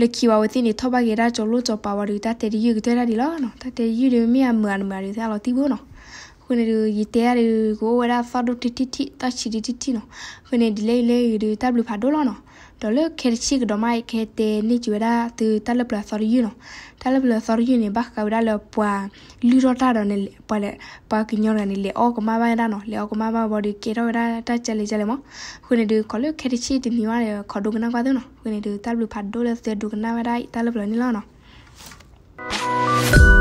လၢခံဝံၤ အဝဲသ့ၣ်န့ၣ် ထီၣ်ဘၣ်က့ၤဒၣ်ကၠီၤလိၣ်ကၠီၤပၤဝံၤဒီး တၢ်တဲတယုၢ်ကတၢၢ်ဒၣ်ဒံးလီၤနီၤ. တၢ်တဲတယုၢ်ဒီး မ့ၢ်အမုာ်အနမုာ်ဒီး သ့ၣ်အလီၤတံၢ်ဘၣ်နီၤ. အဃိန့ၣ်ဒီး ယတဲဒၣ်ဒီး ကအိၣ်ဝဲဒၣ်သီဒိၣ်ထံထံထံ သီဆံးဒံးထံထံနီၤ. အဃိန့ၣ် ဒ်လဲၣ်ဒ်လဲၣ်အံၤဒီး တၢ်ဘျုးဖးဒိၣ်လီၤနီၤ. ဒီးလၢခဲတဆံကဒီးမး ကဟဲတဲန့ၢ်က့ၤဝဲဒၣ်သုတၢ်လၢပျၢၤအသီတယုၢ်နီၤ. တၢ်လၢပျၢၤအသီတယုၢ်န့ၣ် ဘၣ်ဃးဝဲဒၣ်လၢပှၤလုၢ်ထီၣ်တၢ်ဒီး ပှၤ ပှၤကညီတဂၤန့ၣ် လဲၤအီၣ်ကမၣ်ဘၣ်ဝဲဒၣ်နီၤ. လဲၤအီၣ်ကမၣ်ဘၣ်ဝံၤဒီး ကဲထီၣ်ဝဲဒၣ်တၢ်ကလဲၤကလဲၤမး. အဃိန့ၣ်ဒီး ခီလၢခဲတဆံတနံၤဝဲဒီး ခိးဒိကနၣ်ကွၢ်သုနီၤ. အဃိန့ၣ်ဒီး တၢ်ဘျုးဖးဒိၣ်လၢသုဒိကနၣ်ဝဲဒၣ်တၢ်လၢပျၢၤန့ၣ်လီၤနီၤ.